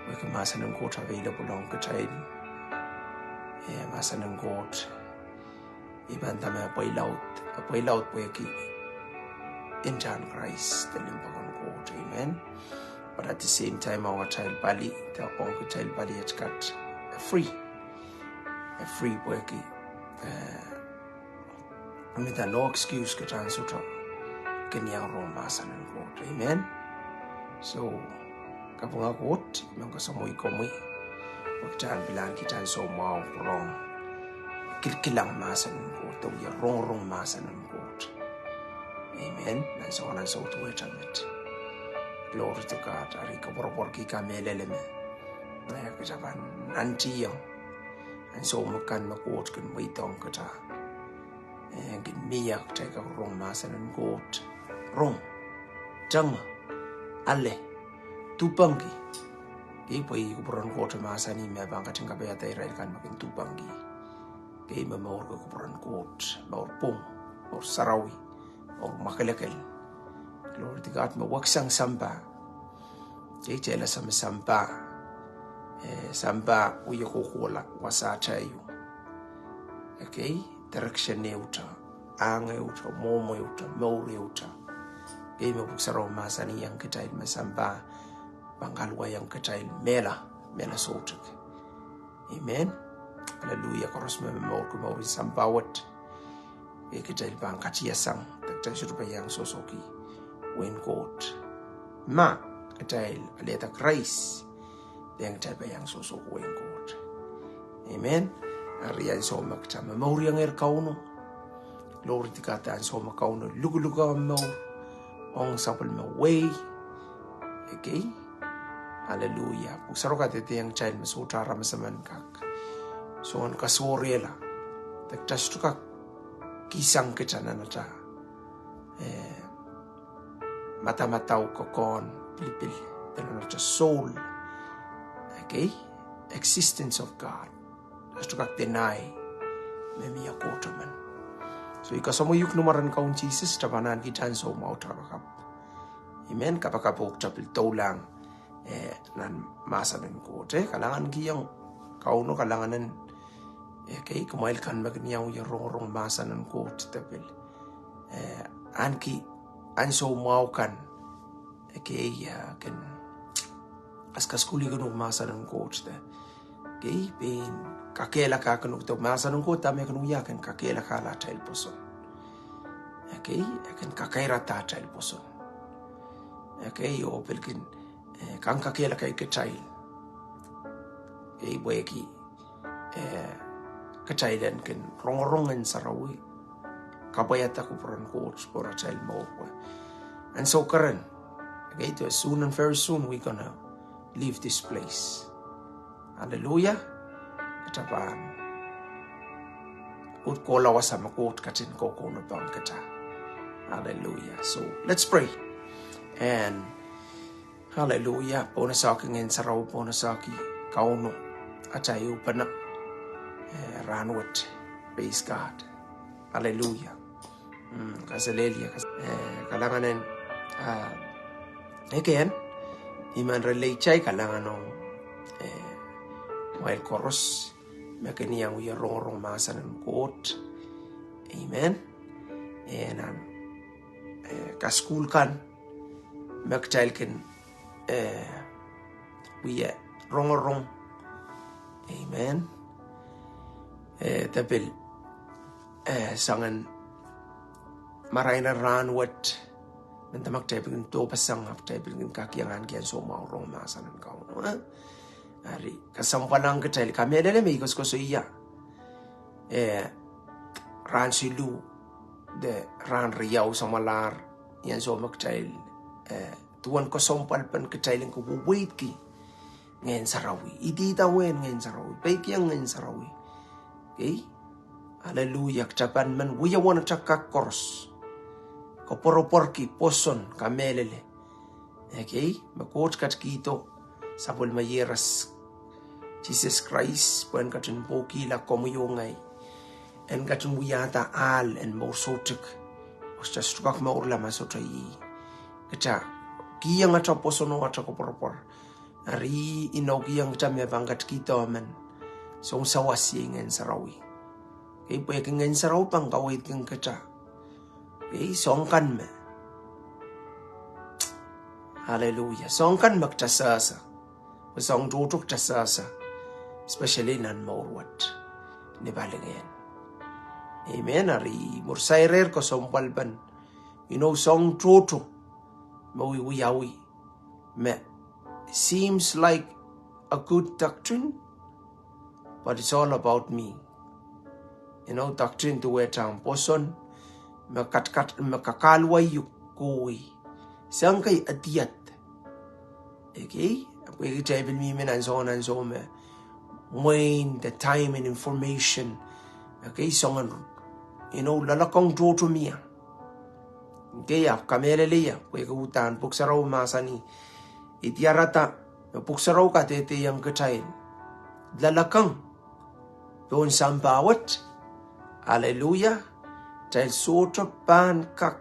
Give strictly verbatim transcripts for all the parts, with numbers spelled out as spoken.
Pwehki mahsen en Koht available ong kitail. Eh, mahsen en Koht, I pahn nda me e pweilaud, e pweilaud pwehki intahn Krais de limpoak en Koht. Amen. But at the same time, ong atail pali, de ong kitail pali et kat, e free. E free pwehki, eh, me dah no excuse kitail en sohte kin iang rong mahsen en Koht. Amen. So, kapinga Koht, I men koasoamwei komwi, pwe kitail en pilahn kitail en soumwahu pwurehng kilkilang mahsen en Koht, de wie rongorong mahsen en Koht. Amen. Nan soangen ansou duwehte met. Glory to God. Ari koapworopworki kamehlele me, eh, kitail pahn nantihong ansou me kan me Koht kin mweidohng kitail. Eh, kin mie kitail kak rong mahsen en Koht. Rong, teng, ale, dupengki. Kei, pwe ih kupwuren Koht mahsanih me pahn ketin kapaiada irail kan me kin dupengki. Kei, me mourki kupwuren Koht, mour pwung, mour sarawi, mour mwakelekel. Glory to God, me weksang sampah. Kei, kitail ese me sampah, eh, sampah wie kohkohla wasa atail ieu. Ekei, direction ehute, ahng ehute, mwomwe ehute, mour ehute. Kei, me Pwuhk Sarawi mahsanihong kitail me sampah pahn kahluwahiong kitail mehla, mehla soutuk. Amen. Hallelujah. Koaros me momourki mour en sampah wet, eh, kitail pahn katiasang, de kitail sohte pahn iang sohsohki wehin Koht. Ma kitail alehda Krais, de kitail pahn iang sohsohki wehin Koht. Amen. Ari ansou me kitail momouriong ong Kauno, glory to God, ansou me Kauno lukuluk ong mour, ong sapwellime wehi. Ekei. Hallelujah. Pwuhk Sarawi kadehdehiong kitail me sohte aramas emen kak soangen kasohrehla, de kitail sohte kak kihsang kitail nan atail, eh, madamadau, kokohn, pilipil, de nan atail soul. Ekei, existence of God. Sohte kak deny me mie Koht emen. So, I koasoamwei uhk ni mwaren Kaun Sises, kitail pahn ahneki atail soumwahu kapakap. Amen. Kapakap oh kitail pil doulahng, eh, nan mahsen en Koht, eh, kalahngankihong Kauno, kalahngan en, ekei, kumwail kan me kin iang wie rongorong mahsen en Koht de pil, eh, ahneki atail soumwahu kan. Ekei, eh, kin kaskasukuhlihkin uhk mahsen en Koht de, ekei, pein kakehlakahkin uhk de mahsen en Koht, dahme e kin wia, kin kakehlakahla atail pwoson. Ekei, e kin kakairada atail pwoson. Ekei, oh pil kin, eh, kak kakehlaka kitail. Ekei, pwehki, eh, kitail en kin rongorong Ngehn Sarawi, kapwaiada kupwuren Koht pohn atail mour. And so keren, ekei, soon and very soon we're gonna leave this place. Hallelujah. Kitail pahn uhd kohla wasa me Koht ketin kohkohla pohn kitail. Hallelujah. So let's pray. And hallelujah. Pohnese ki Ngehn Sarawi, pohnese ki Kauno, atail ehupene, eh, rahnwet. Praise God. Hallelujah. Mm, kaselehlie, kas-, eh, kalahngan en, ah, ekei, I men relate kalahngan ong, eh, kumwail koaros me kin iang wie rongorong mahsen en Koht. Amen. Eh, nan, eh, kasukuhl kan me kitail kin, eh, wie rongorong. Amen. Eh, de pil, eh, soangen marain en rahnwet, mendahte ma kitail pil kin dohpeseng, ahpw kitail pil kin kak iang ahneki atail soumwahu rong mahsen en Kauno, eh? Ari, kesempwal ong kitail, kamehlele me I koasokoasoia, eh, rahn siluh de rahn riau samwalahr, ni ansou me kitail, eh, duwen kesempwalpen kitail en kak weweidki Ngehn Sarawi, idawehn Ngehn Sarawi, peikiong Ngehn Sarawi. Ekei, hallelujah, kitail pahn men wia uwen atail kak koaros, koapworopworki pwoson, kamehlele. Ekei, me Koht ketikihdo sapwellime Iehros Sises Krais pwehn ketin pwukihla komwi oh ngehi, en ketin wiahda ahl en mour soutuk, oh kitail sohte kak mourla ma sohte ih. Kitail kihong atail pwoson oh atail koapworopwor Eri inoukihong kita me pahn ketikihdo emen. Soun sawas iei Ngehn Sarawi. Ei, pwehki Ngehn Sarawi pahn kaweidkin kita. Ei, soahng kan me. Hallelujah. Soahng kan me kita sehse. Soahng tohto kita sehse. Especially nan mour wet. Ni palingehn. Amen. Eri mwuhr sairehr kesempwalpen. You know, soahng tohto. Me wiwiawi. Me seems like a good doctrine, but it's all about me. You know, doctrine duwehte pwoson, me katkat, me kakahluwa uk kohwei. Soahng kei adiad. Okay? Pwehki kitail pil mihmi nan soangen ansou me mwein the time and information. Okay, soangen, you know, loalokong tohto mie. Okay, ahpw kamehlele ie, pwehki uhdahn Pwuhk Sarawi mahsanih. I diarada, me Pwuhk Sarawi kadehdehiong kitail. Loalokong. Pohn sampah wet. Hallelujah. Kitail sohte pahn kak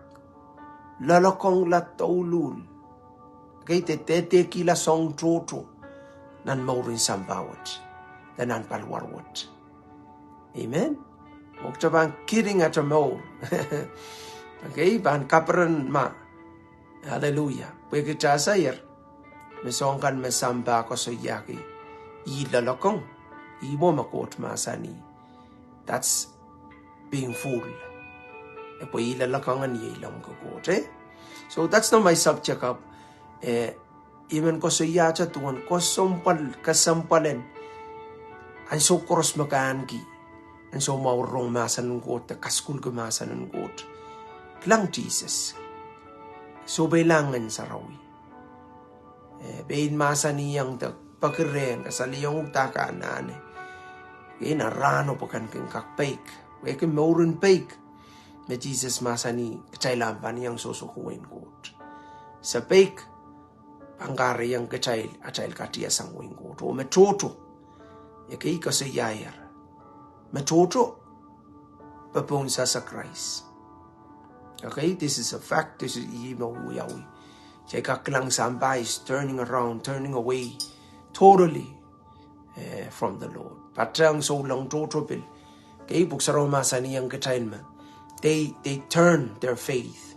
loalokongla douluhl. Okay, de, de, dehdehkihla soahng tohto. Nan mouren sampah wet. De nan paliwar wet. Amen. Okta pahn kidding at a mour. Okay, pahn kaperen ma. Hallelujah. Pwehki kita sairehr. Me soahng kan me sampah koasoiahki. Ih loalokong. Ih mwo me Koht mahsanih. That's being fool. E pwe ih loalokong en iei lomw ke Koht, eh? So that's not my subject of, eh, I men koasoiahte duwen kesempwal, kesempwalen. Ansou koaros me ke ahneki. Ansou me ke rong mahsen en Koht, de kasukuhlki mahsen en Koht. Kilang Sises. Sohpeilahng Ngehn Sarawi. Eh, pein mahsanihong de peki rehn, kasalehiong uhk dahkei anahne. Ei, nan rahno pwe ke kin kak peik. Pwehki mouren peik. Me Sises mahsanih, kitail ahpw pahn iang sohsohki wehin Koht. Se peik, pahn kahrehiong kitail, atail katiasang wehin Koht. Oh me tohto. Ekei koasoiahier. Me tohto. Pwe pohn sehse Krais. Okay, this is a fact. This is ih me wiawi. Kitail kak kilang sampah is turning around, turning away. Totally. Eh, from the Lord. Patehng souleng tohto pil. Kei Pwuhk Sarawi mahsanihong kitail me. They, they turn their faith.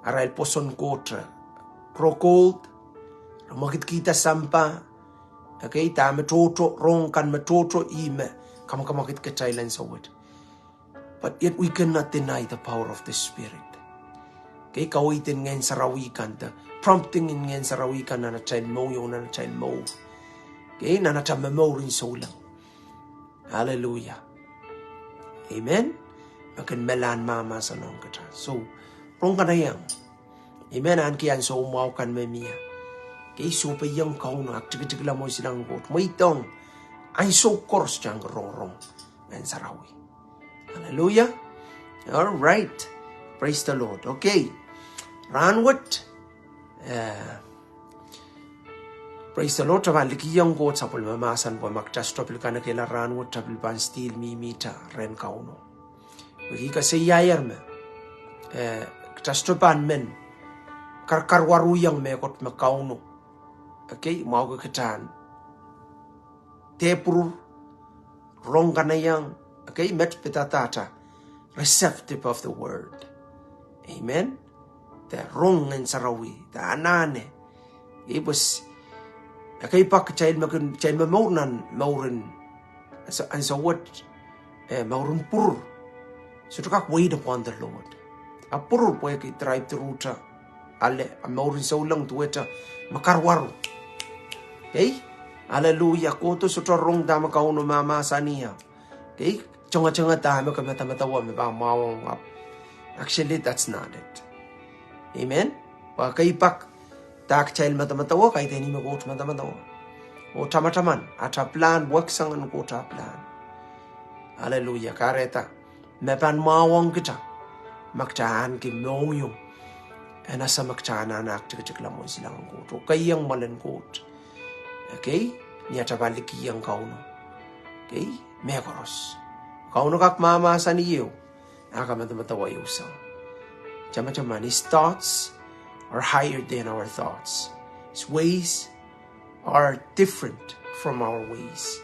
Arail pwoson Koht. Grow cold. Re mwekitkihda sampah. Ekei dahme tohto, rong kan me tohto ih me. Kamakamwakid kitail ansou wet. But yet we cannot deny the power of the Spirit. Kei kaweid en Ngehn Sarawi kan de, prompting en Ngehn Sarawi kan nan atail mohngiong, nan atail mour. Kei nan atail mour en souleng. Hallelujah. Amen. Me kin melahn mahmahsen ong kita. So, rong kan iang. Amen. Ahneki ansou mwahu kan me mie. Kei sohpeiong Kauno, aktikitikla mwo silang Koht. Mweidohng. Ansou koaros kitail rongorong Ngehn Sarawi. Hallelujah. All right. Praise the Lord. Okay. Rahnwet. Eh, praise the Lord. Kitail pahn likih ong Koht sapwellime mahsen pwe ma kitail sohte pil kanekehla rahnwet, kitail pil pahn still mihmihte rehn Kauno. Wehwehki koasoiahier me. Eh, kitail sohte pahn men. Kar, karwaruhong mehkot me Kauno. Okay, mwahuki kitail. Dehpwurur, rong kan iang, okay, met pidada atail receptive of the word. Amen. De rong Ngehn Sarawi, de anahne. Ipwes, ekei pak kitail me kin, kitail me mour nan, mouren, ansou, ansou wet, eh, mouren pwurur. Sohte kak wait upon the Lord. Ahpw pwurur pwehki drive through te. Ale, a mouren souleng duwehte me karwaru. Ei, hallelujah, kohdo sohte rong dahme Kauno mahmahsanih. Ei, tongetongeda me ke medemedewe me pahn mwahuong ahpw. Actually, that's not it. Amen. Pwe ekei pak, dah kitail medemedewe, kaidehn ih me Koht medemedewe. Oh tamataman, atail pilahn, weksang en Koht pilahn. Hallelujah, kahrehda. Me pahn mwahuong kita. Ma kitail ahneki mohngiong. En ese ma kitail anahne aktikitikla mwo silang Koht. Oh keiong mwoalen Koht. Okay? Ni atail pahn likih ong Kauno. Okay? Mehkoaros. Kauno kak mahmahsanih ehu. Ah ke medemedewe ehu sang. Tamataman, his thoughts are higher than our thoughts. His ways are different from our ways.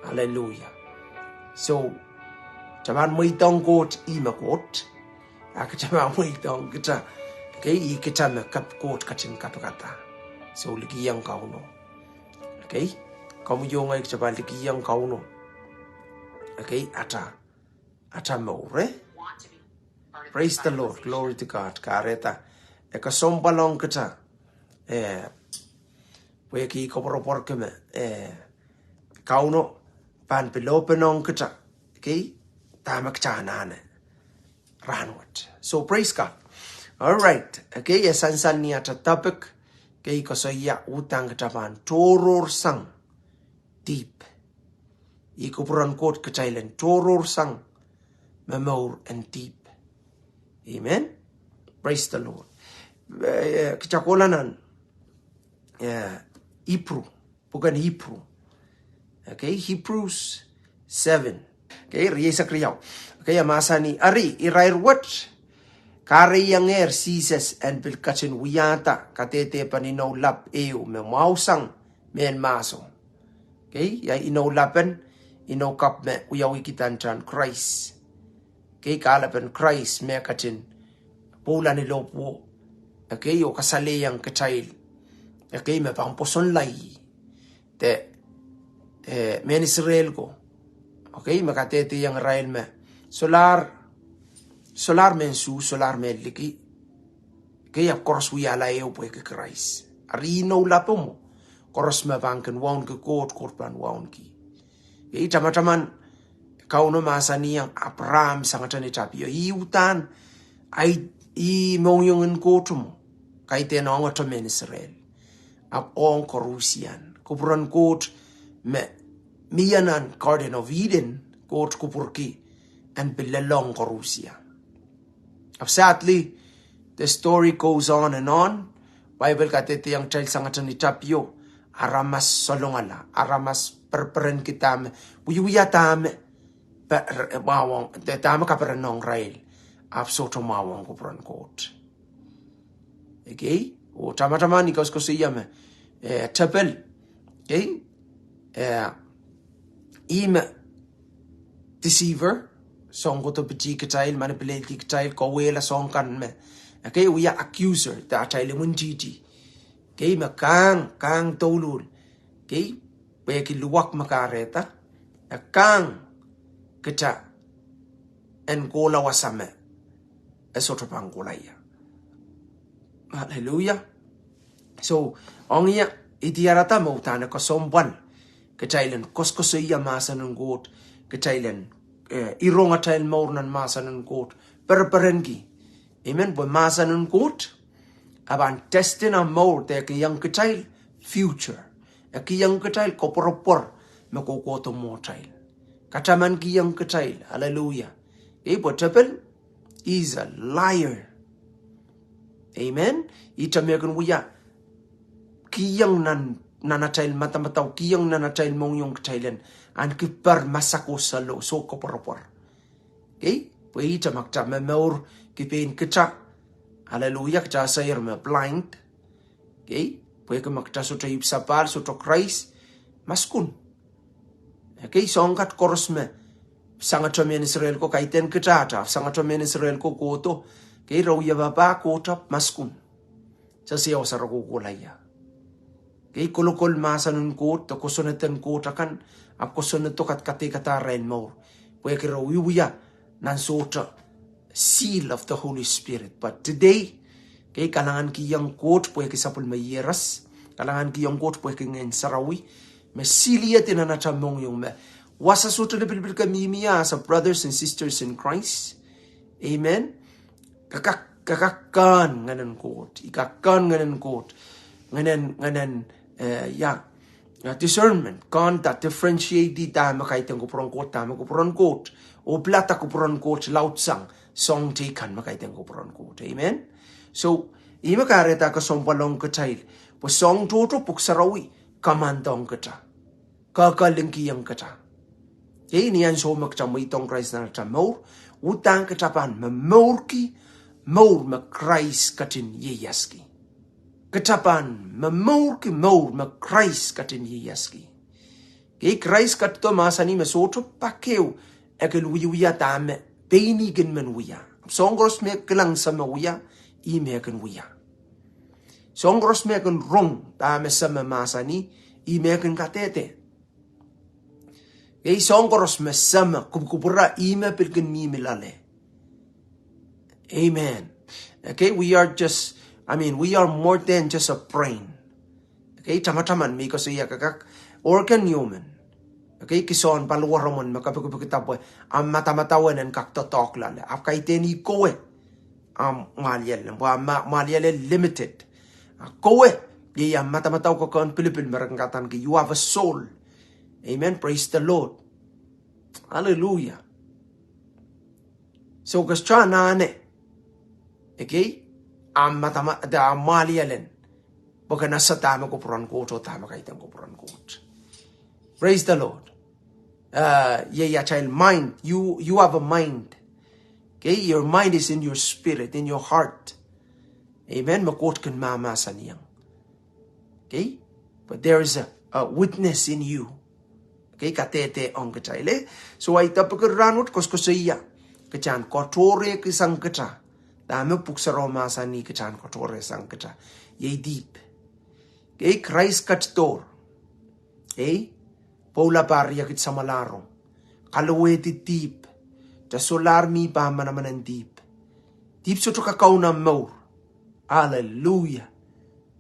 Hallelujah. So, kita pahn mweidohng Koht ihme Koht, a kita pahn mweidohng kita, okay, ih kita me kep Koht ketin kapikada. So, likihong Kauno. Okay? Komwi oh ngehi kita pahn likihong Kauno. Okay, ata, ata mour, eh? Praise the Lord. Glory to God. Kahrehda e kesempwal ong kita, eh, pwehki koapworopworki me, eh, Kauno pahn pil open ong kita, okay, dahme kita anahne rahnwet. So praise God. All right. Okay, e sansal ni ata topic, okay, koasoia uhdahn kita pahn tohrohrsang dihp. Ih kupwuren Koht kitail en tohrohrsang momour en dihp. Amen. Praise the Lord. Eh, kita kohla nan, eh, Hebrew, pwuken Hebrew. Okay, Hebrews seven. Okay, rieisek riau. Okay, e mahsanih, eri irair wet kahreiengehr Sises en pil ketin wiahda kadehdepen inou lap ehu me mwahusang mehn mahso. Okay, ia inou lapen, inou kapw me wiawihkihda nan Krais. Okay, kahlepen Krais me ketin pwoula ni lohpwuo. Okay, oh kasalehiong kitail. Okay, me pahn pwosonla ih. De, eh, mehn Israel ko. Okay, me kadehdehiong irail me solahr, solahr mehn Suh, solahr mehn liki. Okay, ahpw koaros wiahla ehu pwehki Krais. Eri inou lapo mwo, koaros me pahn kin wauneki Koht, Koht pahn wauneki. Okay, tamataman Kauno mahsanihong Apraam sangete ni tapio. Ih uhdahn, ai, ih mohngiong en Koht mwo. Kaidehn ong ohte mehn Israel. Ahpw ong koaruhsian. Kupwuren Koht me mie nan Garden of Eden, Koht kupwurki en pil lelohng koaruhsian. Ahpw sadly, the story goes on and on. Bible kadehdehiong kitail sangete ni tapio, aramas salongala, aramas pereperenki dahme, wiewia dahme, pe-, re-, mwahuong, de dahme kaperenohng irail, ahpw sohte mwahuong kupwuren Koht. Okay? Oh tamataman I koasokoasoia me, eh, tepel. Okay? Eh, ih me deceiver, soang kohdo pitih kitail, manipulate kitail, kauwehla soahng kan me. Okay, wia accuser, de atail imwintihti. Okay, me kahng, kahng douluhl. Okay, pwehki luwak me kahrehda. E kahng kita en kohla wasa me e sohte pahn kohla ie. Hallelujah. So, ong ie, I diarada me uhdahn e kesempwal kitail en koasokoasoia mahsen en Koht, kitail en, eh, irong atail mour nan mahsen en Koht, pereperenki. Amen. Pwe mahsen en Koht, e pahn test-ih mour, de kihong kitail future. E kihong kitail koapworopwor me kohkohdo mwohtail. Katamankihong kitail. Hallelujah. Ei pwe tepel is a liar. Amen. Ihte me kin wia kihong nan, nan atail madamadau, kihong nan atail mohngiong kitail en ahneki pere masak oh saloh, soh koapworopwor. Okay? Pwe ihte ma kita momourki pein kita. Hallelujah, kita ese me blind. Okay? Pwehki ma kita sohte ipwsapahl, sohte Krais, maskun. Okay, soahng kat koaros me sangete mehn Israel ko, kaidehn kitahta, sangete mehn Israel ko kohdo. Okay, re wia papah, kohdo, maskun. Sehse ia wasa re kohkohla ie. Okay, kolokol mahsen en Koht, de kosonned en Koht akan, ahpw kosonnedo kat kadeikada arail mour. Pwehki re wiewia nan sohte seal of the Holy Spirit. But today, okay, kalahngan kihong Koht pwehki sapwellime ieros, kalahngan kihong Koht pwehki Ngehn Sarawi, me seal-iedi nan atail mohngiong me wasa sohte lipilipil ke mihmi ie as a brothers and sisters in Christ. Amen. Ke kak, ke kak kehn Ngehn en Koht, I kak kehn Ngehn en Koht, Ngehn en, Ngehn en, eh, ia, ia discernment, kehn da differentiate dahme kaidehn kupwuren Koht, dahme kupwuren Koht, oh pilada kupwuren Koht laudsang soahng teikan me kaidehn kupwuren Koht. Amen. So, ih me kahrehda kesempwal ong kitail, pwe soahng tohto Pwuhk Sarawi kamwahdohng kita, kehkehlikihong kita. Ei ni ansou me kita mweidohng Krais nan atail mour, uhdahn kita pahn momourki mour me Krais ketin ieiaski. Kita pahn momourki mour me Krais ketin ieiaski. Kei Krais ketido mahsanih me sohte pak ehu e kin wiewia dahme pein ih kin men wia. Soahng koaros me kilang Seme wia, ih me kin wia. Soahng koaros me kin rong dahme Seme mahsanih, ih me kin kadehde. Kei soahng koaros me Seme kupwukupwura, ih me pil kin mihmi loale. Amen. Okay, we are just, I mean, we are more than just a brain. Okay, tamataman me I koasoia ke kak organ emen. Okay, kihsang paliwaromwen me kapikipikda pwe ahmw madamadau en kak doadoahk loale. Ahpw kaidehn ih kowe ahmw mwahliel, pwe ahmw mwahliel limited. A kowe, iei ahmw madamadau, kekehn pilipil me re kin kadaneki, you have a soul. Amen. Praise the Lord. Hallelujah. So ke sohte anahne, okay, ahmw madama-, de ahmw mwahliel en, pwe ke ese dahme kupwuren Koht oh dahme kaidehn kupwuren Koht. Praise the Lord. Uh, iei atail mind, you, you have a mind. Okay, your mind is in your spirit, in your heart. Amen. Me Koht kin mahmahsanihong. Okay? But there is a, a witness in you. Okay, kadehde ong kitail, eh? So ahi topic en rahnwet koasokoasoia, kita en katohrehsang kita. Dahme Pwuhk Sarawi mahsanih kita en katohrehsang kita. Iei dihp. Okay, Krais ketidohr. Okay? Pwoula pahr riekid samwalahro. Kalowehdi dihp. Kita solahr mi pahn manaman en dihp. Dihp sohte kakaun ahmw mour. Hallelujah.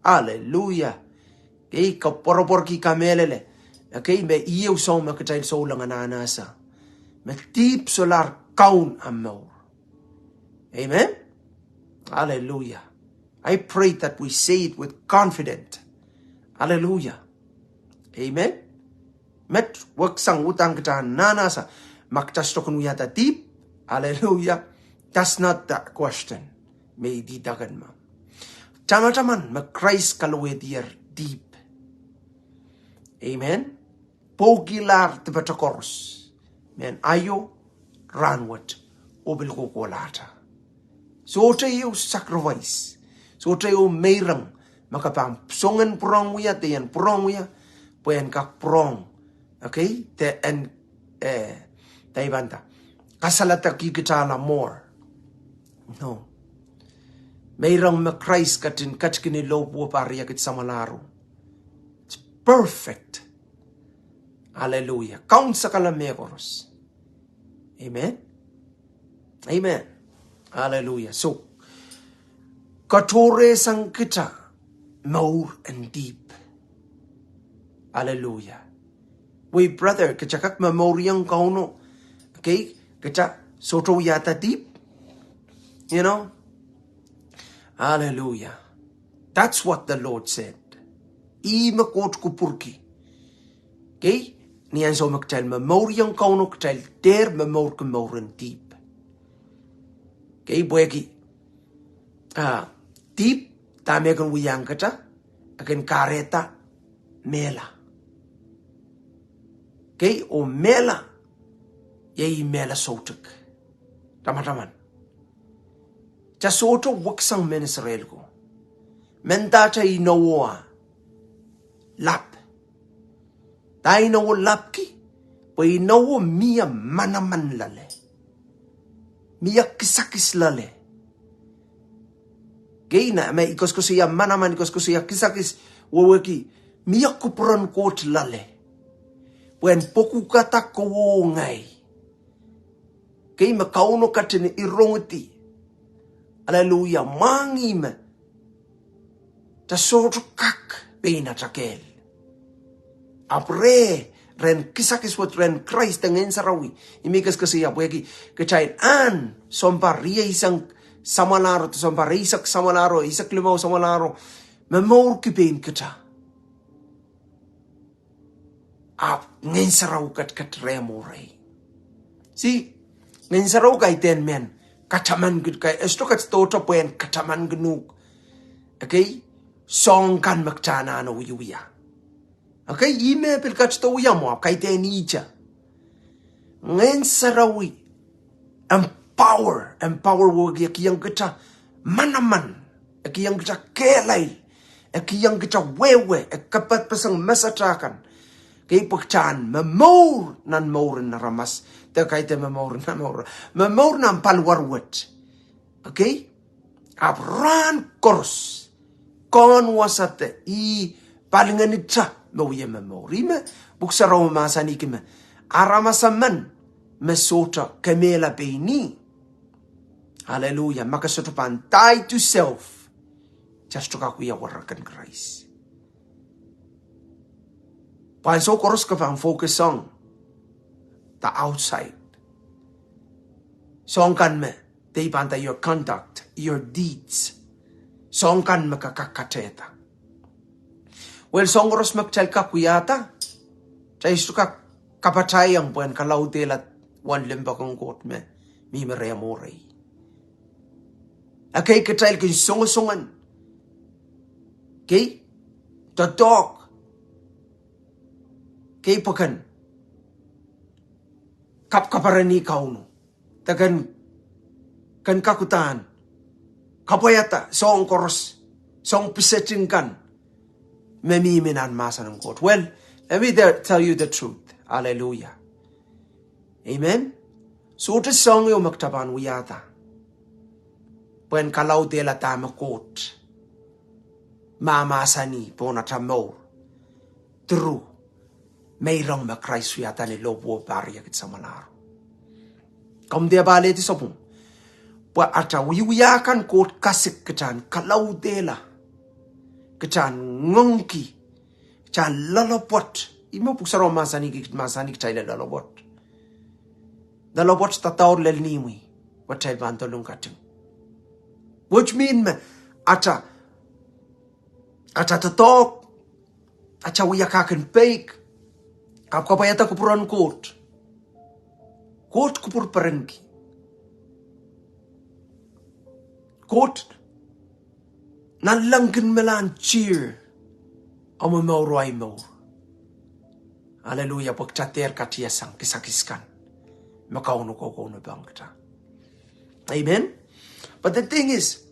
Hallelujah. Okay, ke pworopworki, kamehlele. Okay, me ieu soahng me kitail souleng en anahne ese. Me dihp solahr kaun ahmw mour. Amen. Hallelujah. I pray that we say it with confidence. Hallelujah. Amen. Met weksang uhdahn kita anahne ese, ma kita sohte kin wiahda dihp. Hallelujah. That's not the question. Me I idek en ma. Tamataman me Krais kalowehdier dihp. Amen. Pwoukilahr dipatail koaros. Mehn aio, rahnwet, oh pil kohkohlahte. Sohte ieu sacrifice. Sohte ieu meirong me ke pahn song en pwurehng wia, de en pwurehng wia, pwe en kak pwurehng. Okay? De en, eh, de I pahn nda, kasaledekitailla more. No. Meirong me Krais ketin ketikihong lohpwuo pahr riekid samwalahro. It's perfect. Hallelujah. Kaun sakala mehkoaros. Amen. Amen. Hallelujah. So, katohrehsang kita mour en dihp. Hallelujah. Wei, brother, kita kak momouriong Kauno. Okay, kita sohte wiahda dihp. You know? Hallelujah. That's what the Lord said. Ihme Koht kupwurki. Okay? Ni ansou me kitail momouriong Kauno, kitail dehr momourki mour en dihp. Okay, pwehki, ah, dihp, dahme kin wiahiong kita, e kin kahrehda mehla. Okay, oh mehla, iei mehla soutuk. Tamataman. Kita sohte weksang mehn Israel ko. Mendahte inowo ah lap. Dahme inowo lapki? Pwe inowo mie manaman loale. Mie kisakis loale. Kei na, me I koasokoasoia manaman, I koasokoasoia kisakis, wehwehki, mie kupwuren Koht loale. Pwe en pwukukada kowe oh ngehi. Kei me Kauno ketin irongidi. Hallelujah. Mwahngih me kita sohte kak pein atail kehl. Ahpw reh, rehn kisakis wet, rehn Krais de Ngehn Sarawi. I men koasokoasoia pwehki kitail ahn sounpar rieisek samwalahro, sounpar eisek samwalahro, eisek limau samwalahro, momourki pein kita. Ahpw Ngehn Sarawi ketiket reh mour rehi. See, Ngehn Sarawi kaidehn mehn katamanki, ka, e sohte ketidohte pwe en katamanki uhk. Okay? Soahng kan me kita anahne wiewia. Okay? Ih me pil ketido wia mwo, kaidehn ihte. Ngehn Sarawi empower, empower wehwehki e kihong kita manaman, e kihong kita kehlail, E kihong kita wehwe, e kapehpeseng mesatail kan. Kei pwe kita en momour nan mouren aramas. De kaidehn momour nan mour. Momour nan paliwar wet. Okay? Ahpw rahn koaros. Kohn wasa de ih palingehnita me wie momour. Ih me Pwuhk Sarawi mahsanih me aramas emen me sohte kemehla pein ih. Hallelujah. Ma ke sohte pahn die to self, ke sohte kak wia werek en Krais. Pwe ansou koaros ke pahn focus on the outside. Soahng kan me, de pahn the your conduct, your deeds. Soahng kan me ke kak katehda. Well, soahng koaros me kitail kak wiahda, kitail sohte kak kapatahiong pwehn kalaudehla uwen limpoak en Koht me mihmi rehmw oh rehi. Ekei kitail kin songosong en, kei, doadoahk, kei pwe ken kapkapereni Kauno. De ken, ken kak uhdahn kapwaiada soahng koaros, soahng piseting kan me mihmi nan mahsen en Koht. Well, let me tell, tell you the truth. Hallelujah. Amen. Sohte soahng ehu me kita pahn wiahda pwehn kalaudehla dahme Koht mahmahsanih pohn atail mour through meirong me Krais wiahda ni lohpwuo pahr riekid samwalahro. Komw dehr pahn alehdi sapwung pwe atail wiewia kan Koht kasik kita en kalaudehla, kita en ngoangki, kita en loalopwoat. Ih me Pwuhk Sarawi mahsanih, mahsanih kitail loalopwoat. Loalopwoat dadaur lel imwi, wet atail pahn dolung kating. Which mean me atail, atail doadoahk, atail wia kak en peik, ahpw kapwaiada kupwuren Koht. Koht kupwur perenki. Koht nanleng kin mehlel en cheer omw mour oh ahi mour. Hallelujah, pwe kita dehr katiasang kisakis kan me Kauno kohkohnepohng kita. Amen. But the thing is,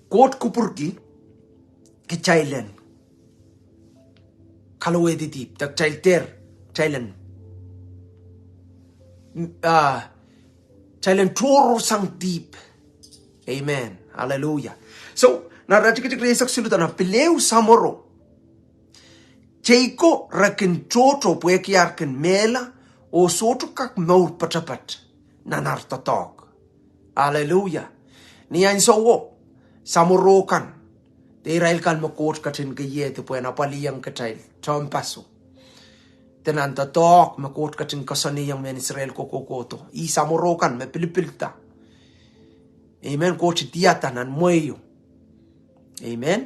Koht kupwurki kitail en kalowehdi dihp, de kitail dehr, kitail en, ah, kitail en tohrohrsang dihp. Amen. Hallelujah. So, nan iretikitik rieisek siluh e ndahng, pil ehu samworo, tei ko re kin tohto pwehki ar kin mehla, oh sohte kak mour poatopoat nan ar doadoahk. Hallelujah. Ni ansouo, samworo kan, de irail kan me Koht ketin keiehdi pwehn apwalihong kitail tehnpaso, de nan doadoahk me Koht ketin koasoanehdi mehn Israel kohkohdo. Ih samworo kan me pilipilda. Amen. Koht diada nan mwehio. Amen.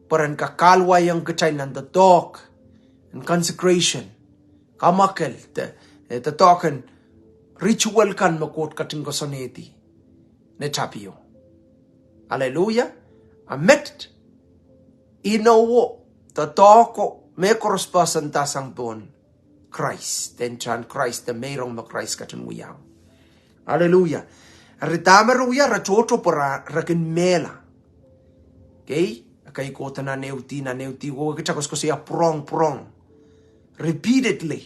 Pwe ren kak kahluwaiong kitail nan doadoahk en consecration, kamwakel de, eh, doadoahk en ritual kan me Koht ketin koasoanehdi ni tapio. Hallelujah. A met inowo, doadoahko, mehkoaros poahsoanda sang pohn Krais, de ntahn Krais, de meirong me Krais ketin wiahiong. Hallelujah. Eri dahme re wia, re tohto pwe re kin mehla. Okay? Ekei kohdo nan ehu dih, nan ehu dih, oh kita koasoakoasoia pwurong, pwurong. Repeatedly.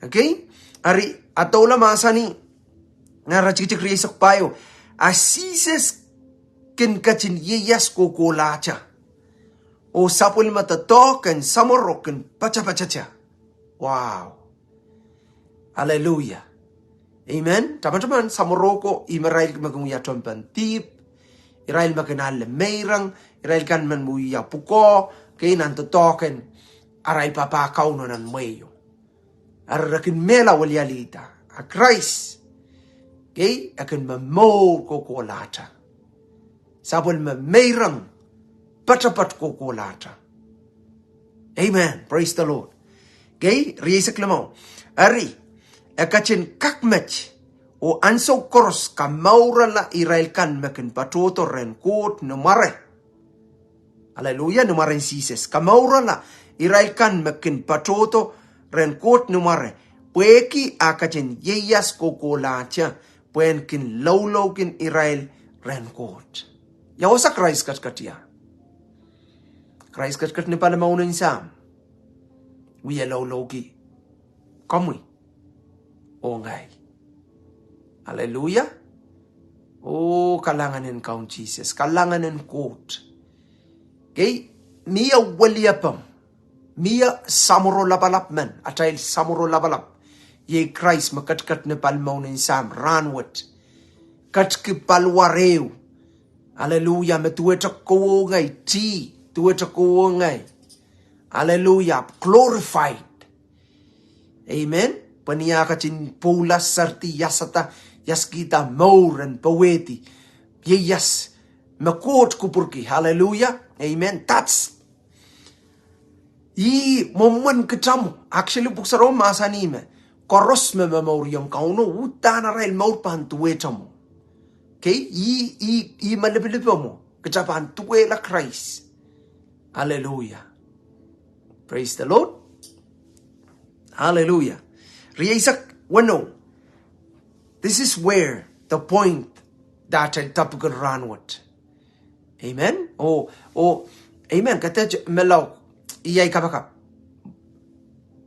Okay? Eri, a doula mahsanih nan iretikitik rieisek pahieu, a Sises kin ketin ieias kohkohlahte, oh sapwellime doadoahk en samworo kin patapatete. Wow. Hallelujah. Amen. Tamataman samworo ko, ih me irail me kin wia tohnpen dihp, irail me kin ale meirong, irail kan me wia pwukoa, kei nan doadoahk en arail papah Kauno nan mwehio. Eri re kin mehla wilialihda. A Krais, kei, e kin momour kohkohlahte. Sapwellime meirong poatopoat kohkohlahte. Amen. Praise the Lord. Kei, rieisek limau. Eri, e ketin kak met, oh ansou koaros kamourala irail kan me kin patohdo rehn Koht ni mware. Hallelujah, ni mwaren Sises. Kamourala irail kan me kin patohdo rehn Koht ni mware, pwehki a ketin ieias kohkohlahte, pwehn kin loulouki irail rehn Koht. Ia wasa Krais ketiket ie? Krais ketiket ni palimaun en Sahm. Wie loulouki komwi oh ngehi. Aleluia. Oh, kalahngan en Kaun Sises, kalahngan en Koht. Kei, mie weliepeng, mie samworo lapalap men, atail samworo lapalap. Iei Krais me ketiket ni palimaun en Sahm rahnwet. Ketiki paliwar ehu. Aleluia. Me duwehte kowe oh ngehi, ih, duwehte kowe oh ngehi. Aleluia. Glorified. Amen. Pwe ni ah ketin pwoula, seridi, iasada, iasada mour en powehdi. Ieias me Koht kupwurki. Aleluia. Amen. That's, ih mwomwen kitail mwo. Actually, pwuhk sarawio mahsanih me koaros me momouriong Kauno, uhdahn arail mour pahn duwehte mwo. Kei, ih, ih, ih me lipilipil mwo. Kitail pahn duwehla Krais. Aleluia. Praise the Lord. Aleluia. Rieisek weneu. This is where the point that I topic rahnwet. Amen. Oh, oh, amen. Kete melauk, iei kapakap.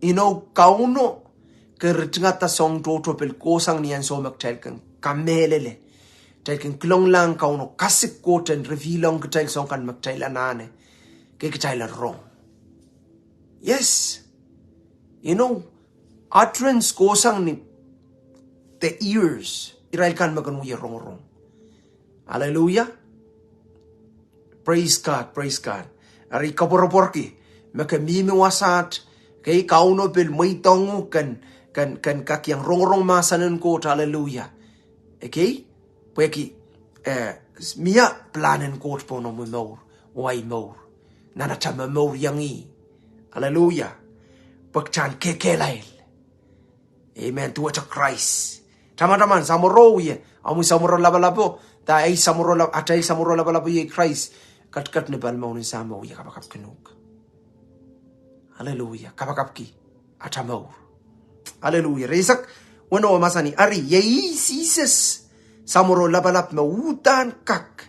Inou Kauno ke ritingada soahng tohto pil kohsang ni ansou me kitail kin kamehlele. Kitail kin kilenglahng Kauno kasik Koht en reveal-ong kitail soahng kan me kitail anahne. Kei kitail en rong. Yes. Inou, utterance kohsang ni the ears. Irail kan me kin wie rongorong. Aleluia. Praise God, praise God. Eri koapworopworki me ke mihmi wasaht, kei Kauno pil mweidohng uhk ken, ken, ken kak iang rongorong mahsen en Koht, aleluia. Ekei, pwehki, eh, mie pilahn en Koht pohn omw mour, oh ahi mour. Nan atail momour iang ih. Aleluia. Pwe kitail en kekehlail. Amen. Duwehte Krais. Tamataman, samworo wie, omwi samworo lapalapo, da ei samworo lap-, atail samworo lapalapo iei Krais. Ketiket ni palimaun en Sahm, wie kapakapkin uhk. Aleluia. Kapakapki atail mour. Aleluia. Rieisek weneu mahsanih, eri, iei Sises samworo lapalap me uhdahn kak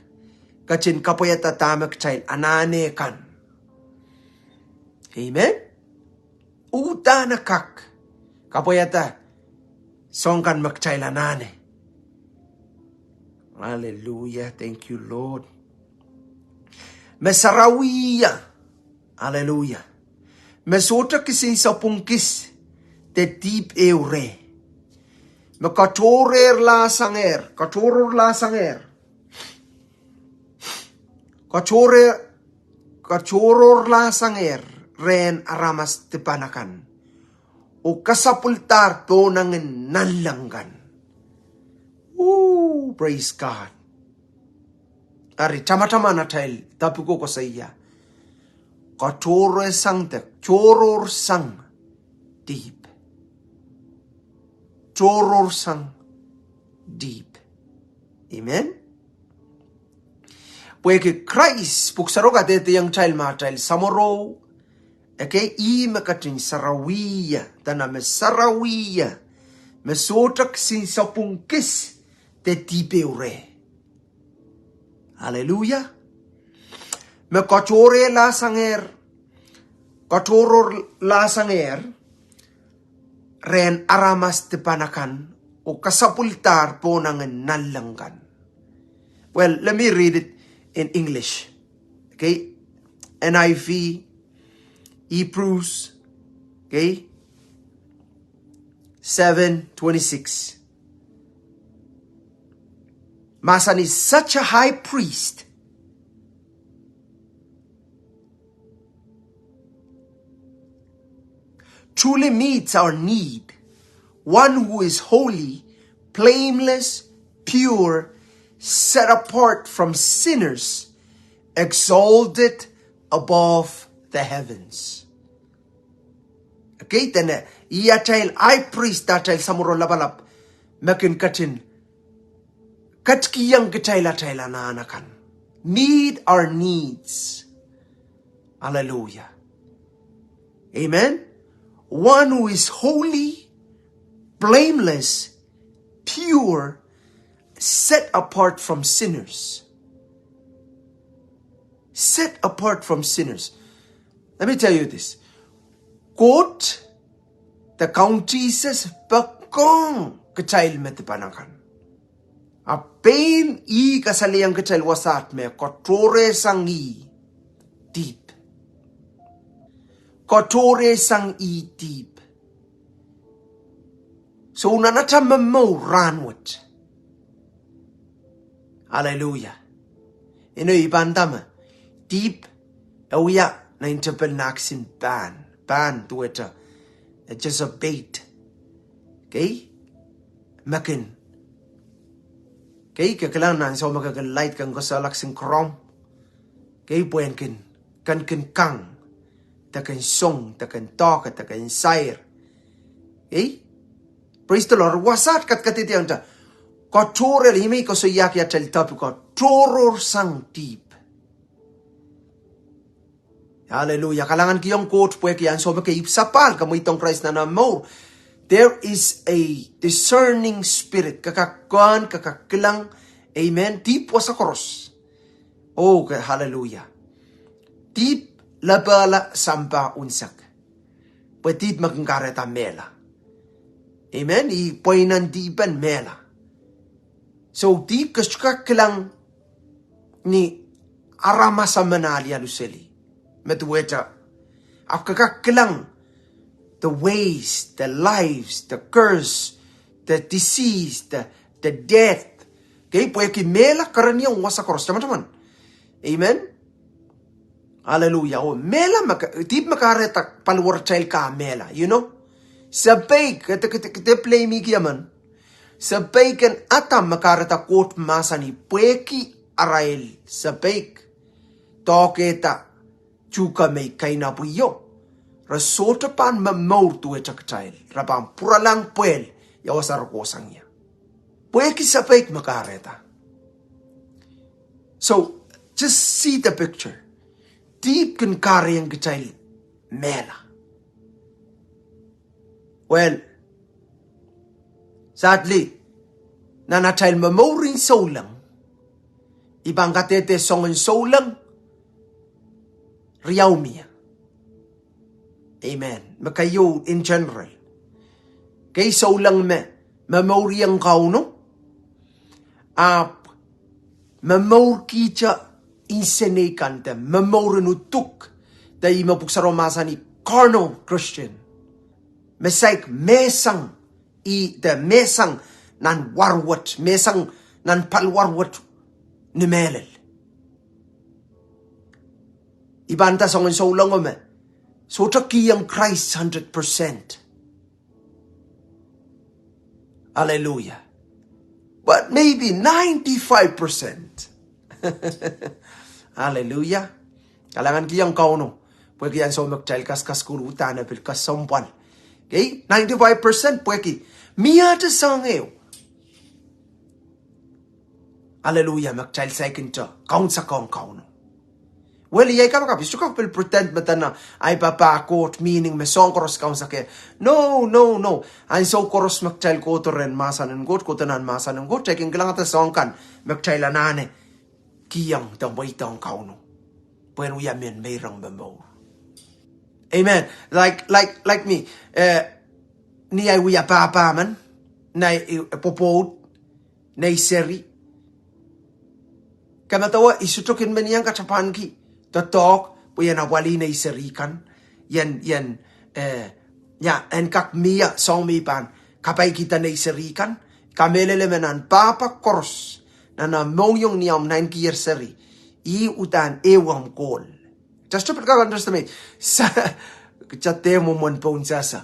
ketin kapwaiada dahme kitail anahne kan. Amen. Uhdahn e kak kapwaiada soahng kan me kitail anahne. Aleluia. Thank you, Lord. Me sarawi. Aleluia. Me sohte kisin sapwung kis de dihp ehu reh. Me katohrohrlahsangehr, katohrohrlahsangehr. Katohrohr, katohrohrlahsangehr rehn aramas dipan akan. Oh kasapwildahr pohnangin nanleng kan. Ooh, praise God. Eri tamataman atail topic ko koasoia. Katohrohrsang de, tohrohrsang dihp. Tohrohrsang dihp. Amen. Pwehki Krais, pwuhk sarawio kadehdehiong kitail me atail samworo, ekei ih me ketin sarawi, dene me sarawi, me sohte kisin sapwung kis de dihp ehu reh. Aleluia. Me katohrohrlahsangehr, katohrohrlahsangehr rehn aramas dipan akan, oh kasapwildahr pohnangin nanleng kan. Well, let me read it in English. Okay? N I V, Hebrews, okay? Seven twenty-six. Mahsanih, such a high priest truly meets our need, one who is holy, blameless, pure, set apart from sinners, exalted above the heavens. Okay, dene, ih atail high priest, atail samworo lapalap, me kin ketin ketikihong kitail atail anahn akan. Meet our needs. Hallelujah. Amen. One who is holy, blameless, pure, set apart from sinners. Set apart from sinners. Let me tell you this. Koht, the Kaun Sises, poakohng kitail me dipan akan. A pein ih kasalehiong kitail wasaht me katohrehsang ih dihp. Katohrehsang ih dihp. So nan atail momour rahnwet. Aleluia. Ino I pahn nda me dihp e wia nan tepel nahk sin pahn, pahn duwehte, e just a bait. Okay? Me kin. Okay, ke kilang nan soh me ke kin laid ken koasoia lak sin kurohm. Okay, pwehn kin, ken kin kang, de kin song, de kin doahke, de kin sair. Okay? Praise the Lord. Wasaht kadkadehde nda, katohrehla, ih me I koasoiahki atail topic, katohrohrsang dihp. Aleluia. Kalahngan kihong Koht pwehki ansou me ke ipwsapahl, ke mweidohng Krais nan omw mour, there is a discerning spirit. Ke kak kehn, ke kak kilang. Amen. Dihp wasa koaros. Oh, ke, aleluia. Dihp lepehla sampah unsek. Pwe dihp me kin kahrehda mehla. Amen. Ih pweinen dihpen mehla. So dihp ke sohte kak kilang ni aramas emen alialu seli. Me duwehte, ahpw ke kak kilang the waste, the lives, the curse, the disease, the, the death. Okay, pwehki mehla kereniong wasa koaros, tamataman. Amen. Aleluia. Oh, mehla me ka-, dihp me kahrehda paliwaratail kak mehla, you know. Sapeik, kede, kede, kede blame-ki emen. Sapeik en Adam me kahrehda Koht mahsanih pwehki arail sapeik doahkehda tuhke me I kainapwio, re sohte pahn momour duwehte kitail, re pahn pwuralahng pwehl ia wasa re kohsang ie. Pwehki sapeik me kahrehda. So, just see the picture. Dihp kin kahrehiong kitail mehla. Well, sadly, nan atail momourin souleng, I pahn kadehde soangen souleng riau mie. Amen. Me keieu in general. Kei souleng me, me momourieng Kauno. Ahpw me momourkihte insenei kan de momouren uduk, de ih me Pwuhk Sarawi mahsanih carnal Christian. Me saik mehsang, ih de mehsang nan war wet, mehsang nan paliwar wet ni mehlel. I pahn nda soangen soulengo me sohte kihong Krais hundred percent. Aleluia. But maybe ninety-five percent. Aleluia. Kalahngan kihong Kauno pwehki ansou me kitail kasakasukuhl uhdahn e pil kesempwal. Okay? Ninety-five percent pwehki miehte soangen ehu. Aleluia, me kitail saikinte kaunsekong Kauno. Well, iei kapakap, I sohte kak pil pretend me dene ahi papah Koht, meaning me soahng koaros kaunsekehr. No, no, no. Ansou koaros me kitail kohdo rehn mahsen en Koht, kohdo nan mahsen en Koht, kitail kin kilangada soahng kan me kitail anahne kihong de mweidohng Kauno pwehn wia mehn meirong momour. Amen. Like, like, like me, eh, ni ahi wia pahpa men, ni ahi, eh, pwopwoud, nei seri. Ke medewe, I sohte kin men iang katapanki doadoahk pwe I en apwalih nei seri kan, I en, I en, eh, ia, en kak mie soahng me I pahn kapaikihda nei seri kan. Kamehlele me nan pahpa koaros, nan omw mohngiong ni omw nainkier seri, ih uhdahn ehu omw kohl. Just to put underestimate. Sa, kita dehr mwomwen pohnsehse.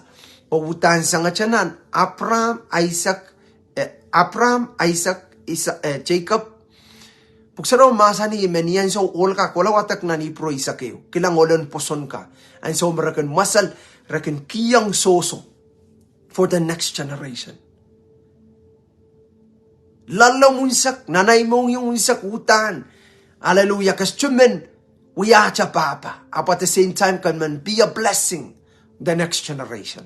Oh uhdahn sangete nan Abraham, Aisak, eh, Abraham, Aisak, Isa-, eh, Jacob. Pwuhk Sarawi mahsanih me ni ansou ohl kan kohla wadek nan Ipru eisek ehu, kilang ohlen pwoson kan. Ansou me re kin mwesel, re kin kihong sohso for the next generation. Loalomw unsek, nan ahi mohngiong unsek uhdahn. Aleluia, ke sohte men wiahte pahpa, ahpw at the same time ke men be a blessing the next generation.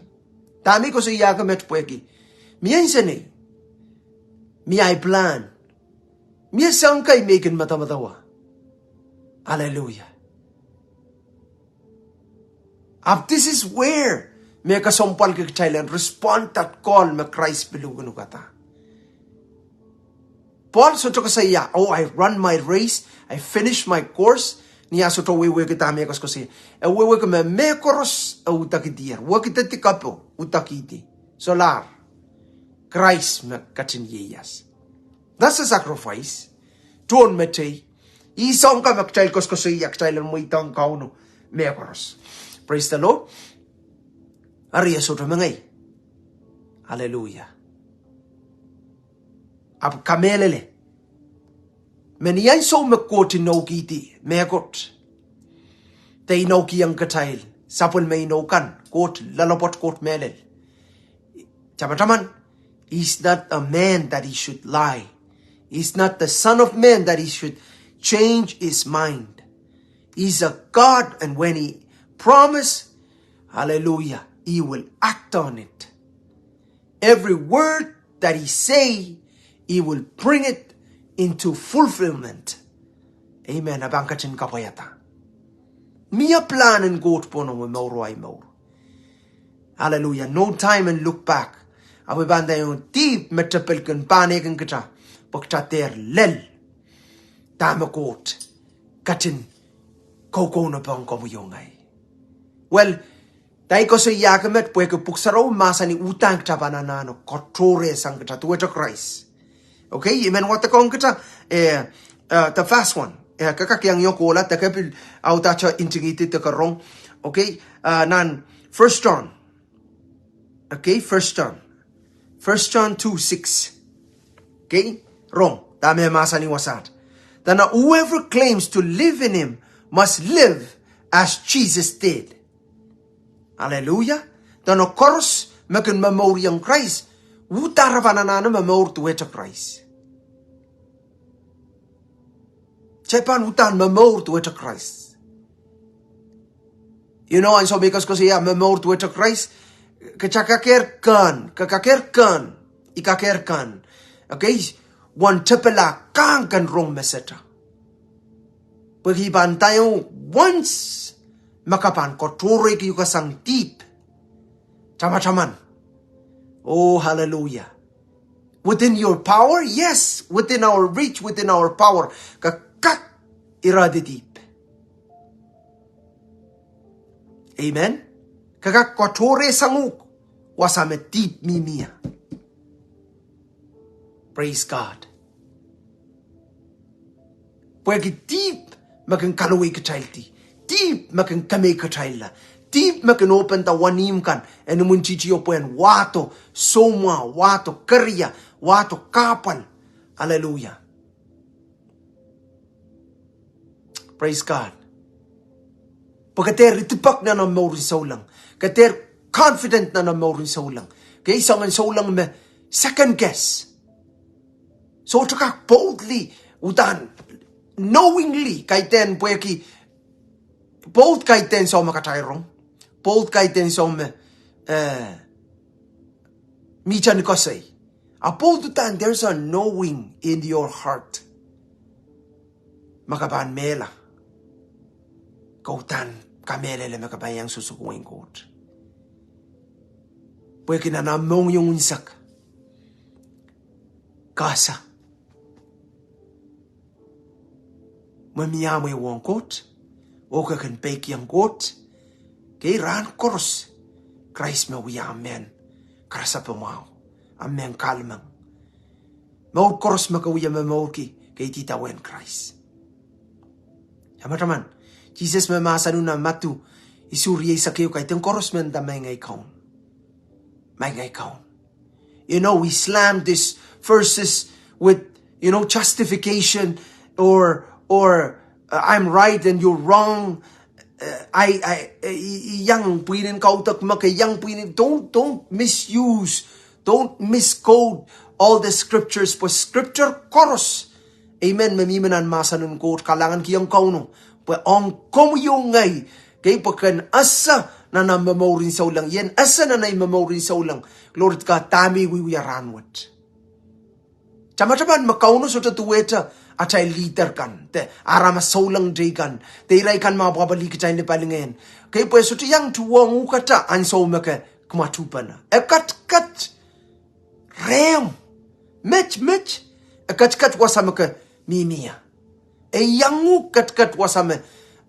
Dahme I koasoiahki met pwehki mie insenei, mie ahi plan, mie soahng kei me I kin medemedewe. Aleluia. Ahpw this is where me kesempwalki kitail en respond that call me Krais pil luhkluhkada. Paul sohte koasoia, "Oh, I run my race, I finish my course." Ni ah sohte wehwehki dahme e koasokoasoia. E wehwehki me mehkoaros e udekihdier, wekidedi kapo udekihdi. Solahr. Krais me ketin ieias. That's a sacrifice. Tohn mehtei. Ih soang ka me kitail koasokoasoia kitail en mweidohng Kauno mehkoaros. Praise the Lord. Eri e sohte mengei. Hallelujah. Ahpw kamehlele me ni ansou me Koht inoukihdi mehkot, de inoukihong kitail sapwellime inou kan, Koht loalopwoat, Koht mehlel. Tamataman, he's not a man that he should lie. He's not the son of man that he should change his mind. He's a God, and when he promise, hallelujah, he will act on it. Every word that he say, he will bring it into fulfillment. Amen. E pahn ketin kapwaiada. Mie pilahn en Koht pohn omw mour oh ahi mour. Hallelujah. No time en look back. Ahpw e pahn nda, oh, dihp me tepil kin pahnehkin kita, pwe kita dehr lel dahme Koht ketin kaukaunop ong komwi oh ngehi. Well, dahme I koasoiahki met pwehki Pwuhk Sarawi mahsanih uhdahn kita pahn anahne katohrehsang kita duwehte Krais. Okay, I men wadekohng kita, eh, eh, the first one. Eh, ke kak iang io kohla, de ke pil audahdahte ntingihdi de ke rong. Okay, eh, nan First John. Okay, First John. First John two six. Okay, rong dahme mahsanih wasaht. Then whoever claims to live in him must live as Jesus did. Hallelujah. Dene koaros me kin momouriong Krais, uhdahn re pahn anahne momour duwehte Krais. Kitail pahn uhdahn momour duwehte Krais. You know, ansou me I koasokoasoia momour duwehte Krais, ke kak kakehr kehn, ke kakehr kehn, I kakehr kehn. Okay, wen tepila kahng ken rong mesehte. Pwehki I pahn nda, once me ke pahn katohrehki uhk sang dihp, tamataman. Oh, hallelujah. Within your power, yes, within our reach, within our power. Ke kak irehdi dihp. Amen. Ke kak katohrehsang uhk wasa me dihp mihmi ie. Praise God. Pwehki dihp me kin kalowehkitaildi, dihp me kin kemehkitailla, dihp me kin open the wenihmw kan en imwintihtio pwehn wahdo soumwahu, wahdo keria, wahdo kahpwal. Hallelujah. Praise God. Pwe ke dehr idipek nan omw mouren souleng. Ke dehr confident nan omw mouren souleng. Ke soangen souleng me second guess. Sohte kak boldly, uhdahn knowingly, kaidehn pwehki bold kaidehn soh me katairong. Bold kaidehn soh me, eh, mihte ni koasoi. A bold uhdahn, there's a knowing in your heart. Ma ke pahn mehla, ke uhdahn kamehlele me ke pahn iang sohsohki wehin Koht. Pwehki nan omw mohngiong unsek, ke ese me mie mwehi wohng Koht, oh ke kin peikiong Koht, ke rahn koaros Krais me wia omw mehn karasepe mwahu, omw mehn kahlemeng. Mour koaros me ke wie momourki, ke idawehn Krais. Tamataman, Sises me mahsanih nan Madiu isuh rieisek ehu, kaidehn koaros me nda, Maing ei Kaun. Maing ei Kaun. You know, we slam these verses with, you know, justification or, or, uh, I'm right and you're wrong. Uh, I, I, uh, iang pwihn en kaudok me ke iang pwihn en, don't, don't misuse, don't misquote all the scriptures, pwe scripture koaros, amen, me mihmi nan mahsen en Koht kalahngan kihong Kauno, pwe ong komwi oh ngehi, kei pwe ken ese nan omw momour en souleng, ien ese nan ei momour en souleng, glory to God, dahme I wiewia rahnwet. Tamataman me Kauno sohte duwehte atail leader kan, de aramas souleng teikan, de irail kan me apwahpwalih kitail ni palingehn. Kei, pwe sohte iang tuhwong uhkehte ansou me ke kumwa tuhpene. E ketiket rehmw. Met, met. E ketiket wasa me ke mihmi ie. E iang uhk ketiket wasa me,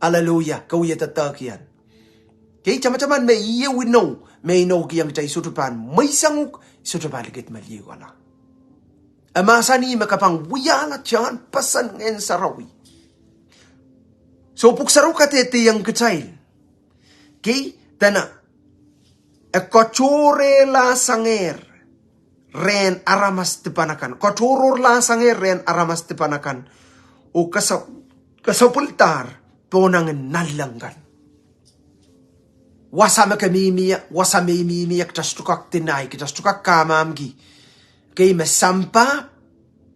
hallelujah, ke wie doadoahk ie. Kei, tamataman me ieu inou, me inoukihong kitail sohte pahn mweisang uhk, sohte pahn likit me liuhkala. E mahsanih me ke pahn wiahla tehnpas en Ngehn Sarawi. So pwuhk sarawio kadehdehiong kitail. Kei, dene, e katohrehla sangehr rehn aramas dipan akan. Katohrohrla sangehr rehn aramas dipan akan. Oh kasa-, kasapwildahr pohnangin nanleng kan. Wasa me ke mihmi ie, wasa me I mihmi ie, kita sohte kak deny, kita sohte kak kamamki. Kei, me sampah,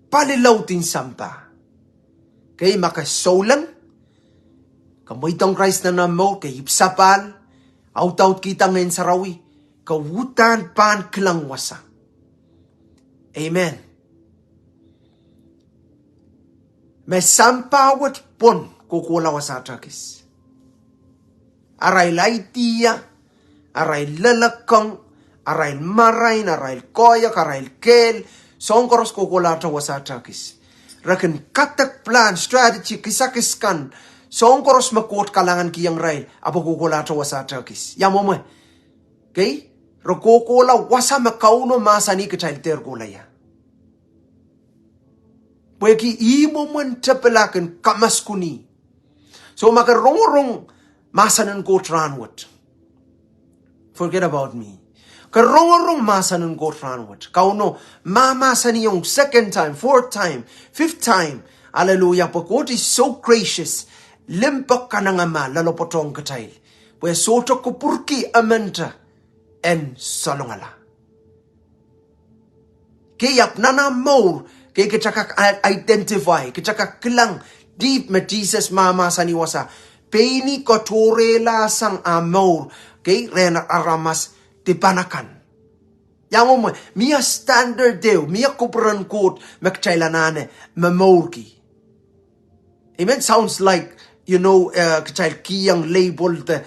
pali laud en sampah. Kei, ma ke souleng, ke mweidohng Krais nan omw mour, ke ipwsapahl, audaudkihda Ngehn Sarawi, ke uhdahn pahn kilang wasa. Amen. Me sampah wet pwon kohkohla wasa tehkis. Arail idea, arail lelohng, arail marain, arail koahiek, arail kehl, soahng koaros kohkohlahte wasa tehkis. Re kin kadek plan, strategy, kisakis kan, soahng koaros me Koht kalahngankihong irail, ahpw kohkohlahte wasa tehkis. Ia mwomwe? Kei, re kohkohla wasa me Kauno mahsanih kitail dehr kohla ie. Pwehki ih mwomwen tepil ah kin kamaskunih. So ma ke rongorong mahsen en Koht rahnwet, forget about me. Ke rongorong mahsen en Koht rahnwet. Kauno mahmahsanihong second time, fourth time, fifth time. Hallelujah. Pwe Koht is so gracious. Limpoak kanengamah loalopwoatohng kitail. Pwe sohte kupwurki emente en salongala. Kei, ahpw nan ah mour, kei, kita kak i-, identify, kita kak kilang dihp me Sises mahmahsanih wasa. Pein ih katohrehlahsang ah mour, kei, rehn aramas dipan akan. Ia mwomwe, mie standard ehu, mie kupwuren Koht me kitail anahne momourki. Amen. Sounds like, you know, eh, kitail kihong label de,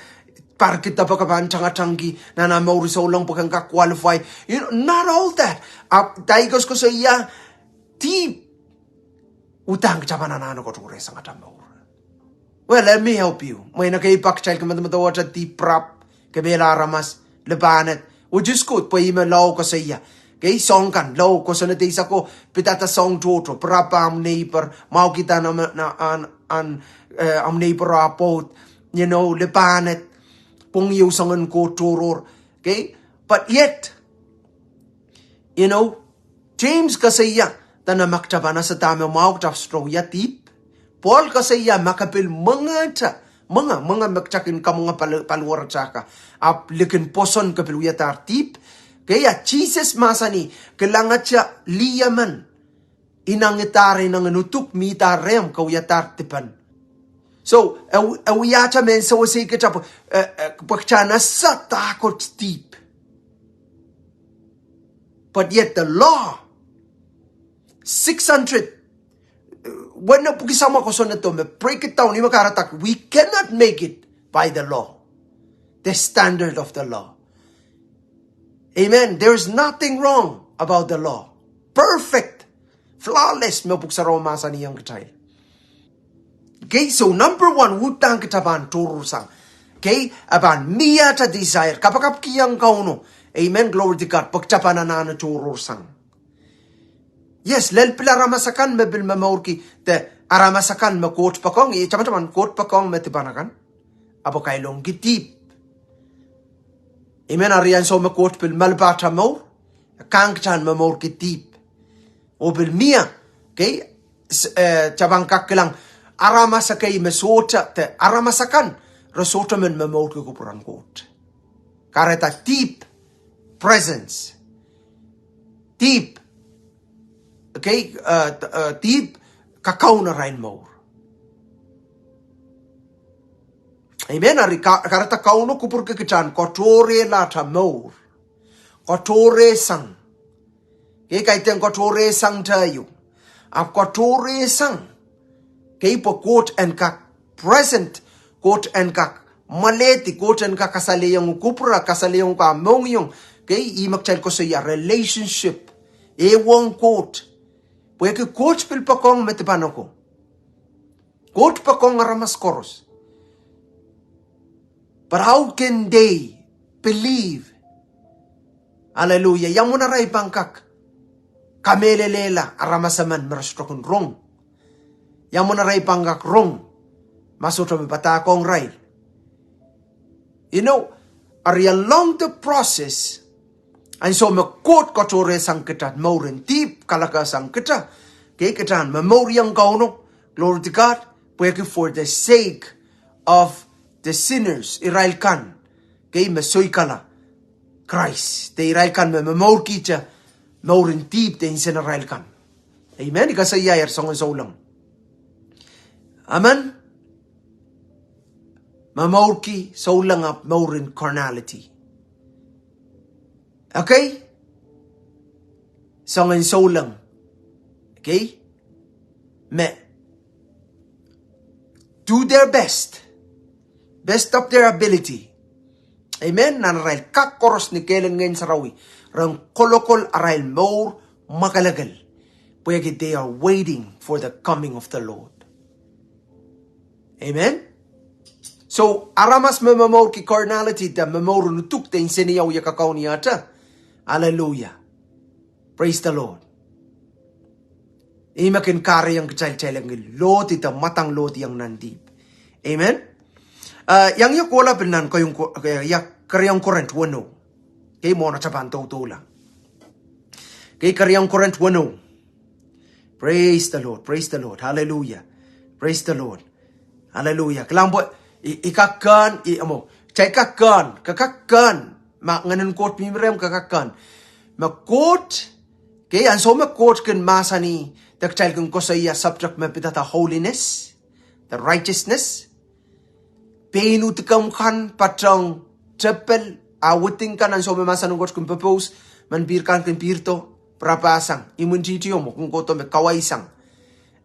pahr kitail pahn kak tangatangki nan ah mour souleng pwe ke kak qualify. You know, not all that. Ahpw dahkos koasoia, dihp uhdahn kita pahn anahne katohrehsang atail mour. Well, let me help you. Mwein ekei pak kitail kin medemedewe wasa dihp, pirap, kemehla aramas, lipahned, which is good, pwe ih me law koasoia. Kei, soahng kan, law kosonned eisek ko, pidada soahng tohto, pirap ahmw neighbor, mwaukihda ahmw, ahmw, ahmw, eh, ahmw neighbor ah pwoud, you know, lipahned, pwong ieu soangen Koht tohrohr. Kei, but yet, you know, James koasoia, dene ma kita pahn esehda me mwahu kita sohte wia dihp. Pohl koasoia ma ke pil mwengehte, mwenge, mwenge me kita kin kamwenge pali, paliwaratail ka. Ahpw likin pwoson ke pil wiadahr dihp. Kei, a Sises mahsanih, kilangete lih emen inengidahr, ineng en uduk, mihdahr rehmw, ke wiadahr dipen. So, e, e wiahte mehn sewese kita pwe, eh, eh, pwe kita en ese dahkot dihp. But yet the law, six hundred, eh, wehwehn pwuhk samwa kosonnedo me break it down, ih me kahrehda we cannot make it by the law, the standard of the law. Amen. There is nothing wrong about the law. Perfect. Flawless me pwuhk sarawio mahsanihong kitail. Kei, so number one, uhdahn kita pahn tohrohrsang. Kei, e pahn mie atail desire, kapakapkihong Kauno. Amen. Glory to God. Pwe kita pahn anahne tohrohrsang. Yes, lel pil aramas akan me pil momourki, de aramas akan me Koht poakohng, ih tamataman Koht poakohng me dipan akan. Ahpw kailongki dihp. Amen. Eri ansou me Koht pil malipehte mour, e kak kita en momourki dihp. Oh pil mie, kei, s-, eh, kita pahn kak kilang, aramas ekei me sohte, de aramas akan, re sohte men momourki kupwuren Koht. Kahrehda deep presence. Deep. Kei, eh, d-, eh, deep, kakauno arail mour. Amen. Eri ka-, kahrehda Kauno kupwurki kita en katohrehlahte mour. Katohre sang. Kei, kaidehn katohre sang tehieu. Ahpw katohre sang. Kei, pwe Koht en kak present, Koht en kak mwalehdi, Koht en kak kasalehiong kupwura, kasalehiong ka mohngiong. Kei, ihme kitail koasoia relationship, ehu ong Koht. Pwehki Koht pil poakohng me dipan oko. Koht poakohng aramas koaros. But how can they believe? Aleluia. Ia mwomwen arail pahn kak kamehlelehla aramas emen me re sohte kin rong? Ia mwomwen arail pahn kak rong ma sohte me padahkohng irail? You know, ari along the process, ansou me Koht katohrehsang kita mouren dihp, kalekehsang kita, kei, kita en momouriong Kauno, glory to God, pwehki for the sake of the sinners, irail kan, kei, me soikala Krais, de irail kan me momourkihte mouren dihp de nsenarail kan. Amen. I koasoiaier soangen souleng. Amen. Momourki souleng ahpw mouren carnality. Okay? Soangen souleng. Okay? Me do their best. Best of their ability. Amen. Nan arail kak koaros ni kehl en Ngehn Sarawi, ren kolokol arail mour mwakelekel. Pwehki they are waiting for the coming of the Lord. Amen. So, aramas me momourki carnality de me mouren uduk de nseniei wia kakaun iahte. Aleluia. Praise the Lord. Ihme kin kahrehiong kitail, kitail en lohdi de mwadang lohdiong nan dihp. Amen. Eh, iang ie kohla pil nan Ko-, eh, ia, Keriau Korint weneu. Kei, mwohn atail pahn doudoula. Kei, Keriau Korint weneu. Praise the Lord, praise the Lord, hallelujah, praise the Lord, hallelujah. Kilang pwe, i, i kak kehn, i, amo, kitail kak kehn, ke kak kehn, ma Ngehn en Koht mihmi rehmw ke kak kehn. Me Koht, kei, ansou me Koht kin mahsanih, de kitail kin koasoia subject me pidada holiness, the righteousness. Pein udkemw kan patehng tepel, a widing kan ansou me mahsen en Koht kin pepous, men pihr kan kin pihrdo, pirapasang, imwintihtio mwo, kin kohdo me kawaisang.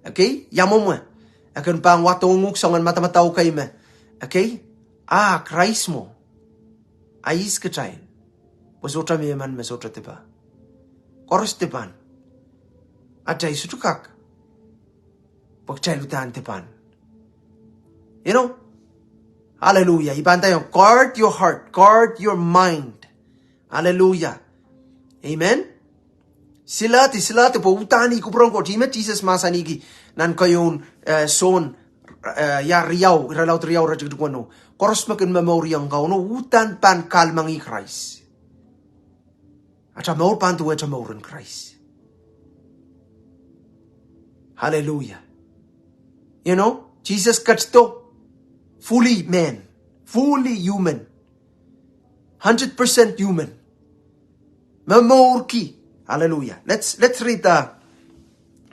Okay, ia mwomwe, e kin pahn wadohng uhk soangen madamadau kei me, okay, a Krais mwo, a ihs kitail, pwe sohte mehmen me sohte dipa. Koaros dipan. Atail sohte kak, pwe kitail uhdahn dipan. You know? Hallelujah. I pahn ndaiong, guard your heart, guard your mind. Hallelujah. Amen. Silahdi, silahdi pwe uhdahn ih kupwuren Koht, ihme Sises mahsanihki nan keieun, eh, Sohn, eh, ia riau, irelaud riau iretikitik weneu. Koaros me kin momouriong Kauno, uhdahn pahn kahlemengih Krais. Atail mour pahn duwehte mouren Krais. Hallelujah. You know, Sises ketido fully man, fully human, hundred percent human. Momourki. Hallelujah. Let's, let's read the,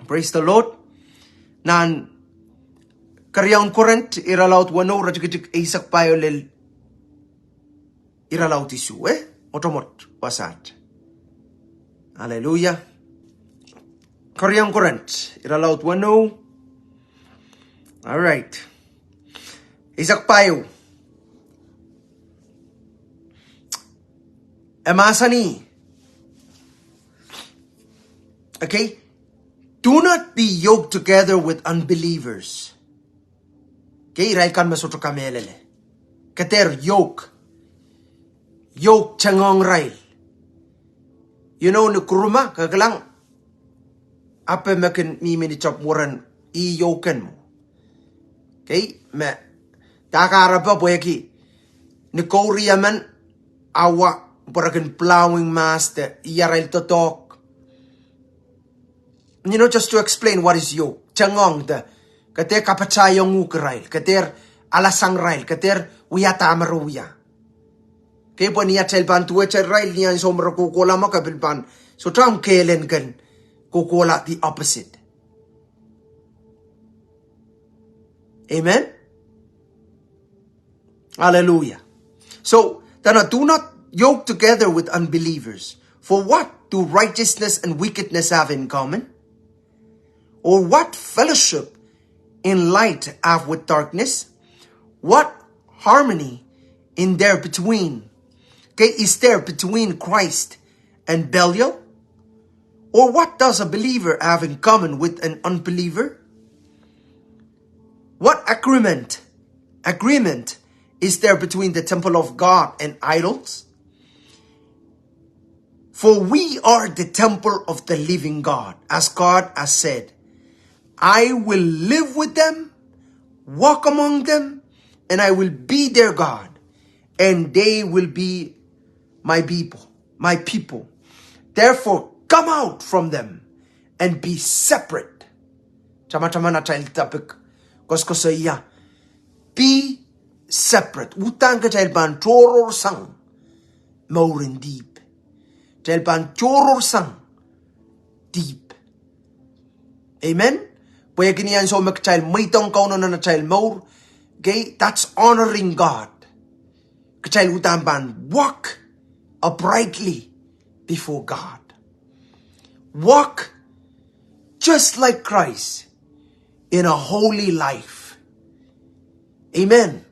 praise the Lord. Nan Keriau Korint, irelaud weneu, iretikitik eisek pahieu lel irelaud isuh, eh? Otomot wasaht. Hallelujah. Keriau Korint, irelaud weneu. All right. Eisek pahieu. E mahsanih. Okay. Do not be yoked together with unbelievers. Kei, irail kan me sohte kamehlele. Ke dehr yoke. Yoke tengehng irail. You know, ni kuruma, ke kilang, ape me kin mihmi ni top weren, ih yoke en mwo. Kei, me, dahkehrepe pwehki, ni kouri emen, awa, pwe re kin plowing mahs de, ih arail doadoahk. You know, just to explain what is yoke. Tengehng de, ke dehr kapatahiong uhk irail, ke dehr alasang irail, ke dehr wia dahme re wia. Kei, pwe ni atail pahn duwehte irail ni ansou me re kohkohla mwo ke pil pahn sohte kehl en ken kohkohla the opposite. Amen. Hallelujah. So, then, uh, do not yoke together with unbelievers. For what do righteousness and wickedness have in common? Or what fellowship in light as with darkness? What harmony in there between, okay, is there between Christ and Belial? Or what does a believer have in common with an unbeliever? What agreement, agreement is there between the temple of God and idols? For we are the temple of the living God, as God has said, I will live with them, walk among them, and I will be their God, and they will be my people, my people. Therefore, come out from them and be separate. Tamataman atail topic koasoakoasoia, be separate. Udahn kitail pahn tohrohrsang mouren dihp. Kitail pahn tohrohrsang dihp. Amen. Pwehki ni ansou me kitail mweidohng Kauno nan atail mour, okay, that's honoring God. Kitail udahn pahn walk uprightly before God. Walk just like Christ in a holy life. Amen.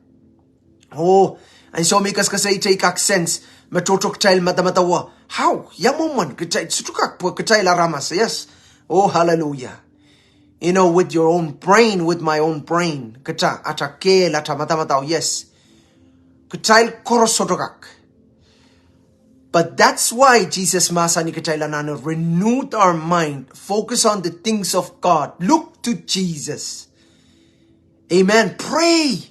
Oh, ansou me I kaskasai, I kak sense me tohto kitail madamadau, how, ia mwomwen kitail sohte kak, pwe kitail aramas, yes. Oh, hallelujah. You know, with your own brain, with my own brain, kitail, atail kehl, atail madamadau, yes. Kitail koaros sohte kak. But that's why Jesus mahsanih kitail anahne renew our mind, focus on the things of God, look to Jesus. Amen. Pray.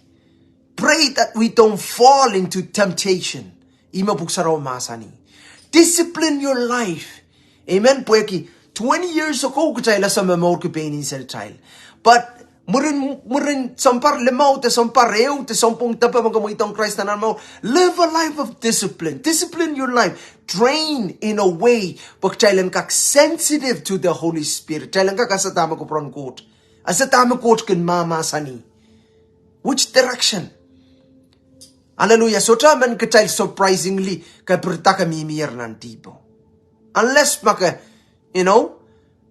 Pray that we don't fall into temptation. Ihme Pwuhk Sarawi mahsanih. Discipline your life. Amen. Pwehki twenty years ago kitail ese me mour ki pein nsenotail. But mwurin, mwurin sounpar limau de sounpar ehu de sounpwong depe me ke mweidohng Krais nan omw mour, live a life of discipline. Discipline your life. Train in a way pwe kitail en kak sensitive to the Holy Spirit. Kitail en kak ese dahme kupwuren Koht, ese dahme Koht kin mahmahsanih. Which direction? Hallelujah. Sohte men kitail surprisingly ke pirida ke mihmier nan dihpo. Unless ma ke, you know,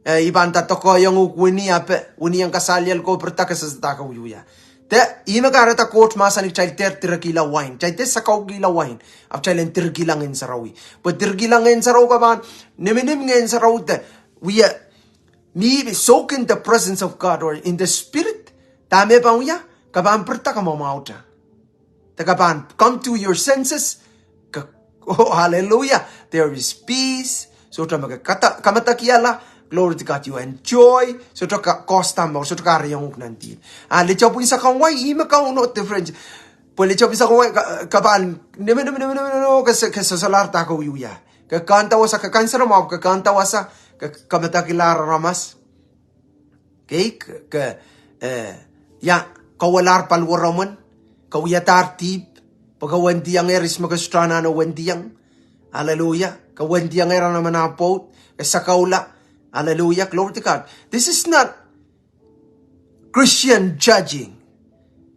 eh, I pahn nda doakohiong uhk wini ape, wini en kasaliel ko pirida ke sehse dahme ke wiewia. De ihme kahrehda Koht mahsanih kitail dehr direkihla wain, kitail dehr sakaukihla wain, ahpw kitail en direkihla Ngehn Sarawi. Pwe direkihla Ngehn Sarawi ke pahn niminim Ngehn Sarawi de wia, mih, soak in the presence of God or in the Spirit, dahme pahn wia, ke pahn pirida ke mwamwahute. De ke pahn come to your senses. Ke, oh, hallelujah. There is peace. Sohte me ke kata, kamadakiala. Glory to God. You enjoy. Sohte ka, koasoia mour, sohte kahrehiong uhk nan dihp. Ah, lihte pwihn sakau wai, ihme Kauno different. Pwe lihte pwihn sakau wai, ke, ke pahn, nime, nime, nime, nime, nime, ke se, ke sehselahr dahme ke wiewia. Ke kanda wasa, ke kansenamwahu, ke kanda wasa, ke kamadakilahr aramas. Kei, ke, ke, eh, ia, kauwehlahr paliweromwen, ke wiadahr dihp, pwe ke wendiangehr ihs me ke sohte anahne wendiong. Hallelujah. Ke wendiangehr nan omw pwoud, ke sakaula. Hallelujah. Glory to God. This is not Christian judging.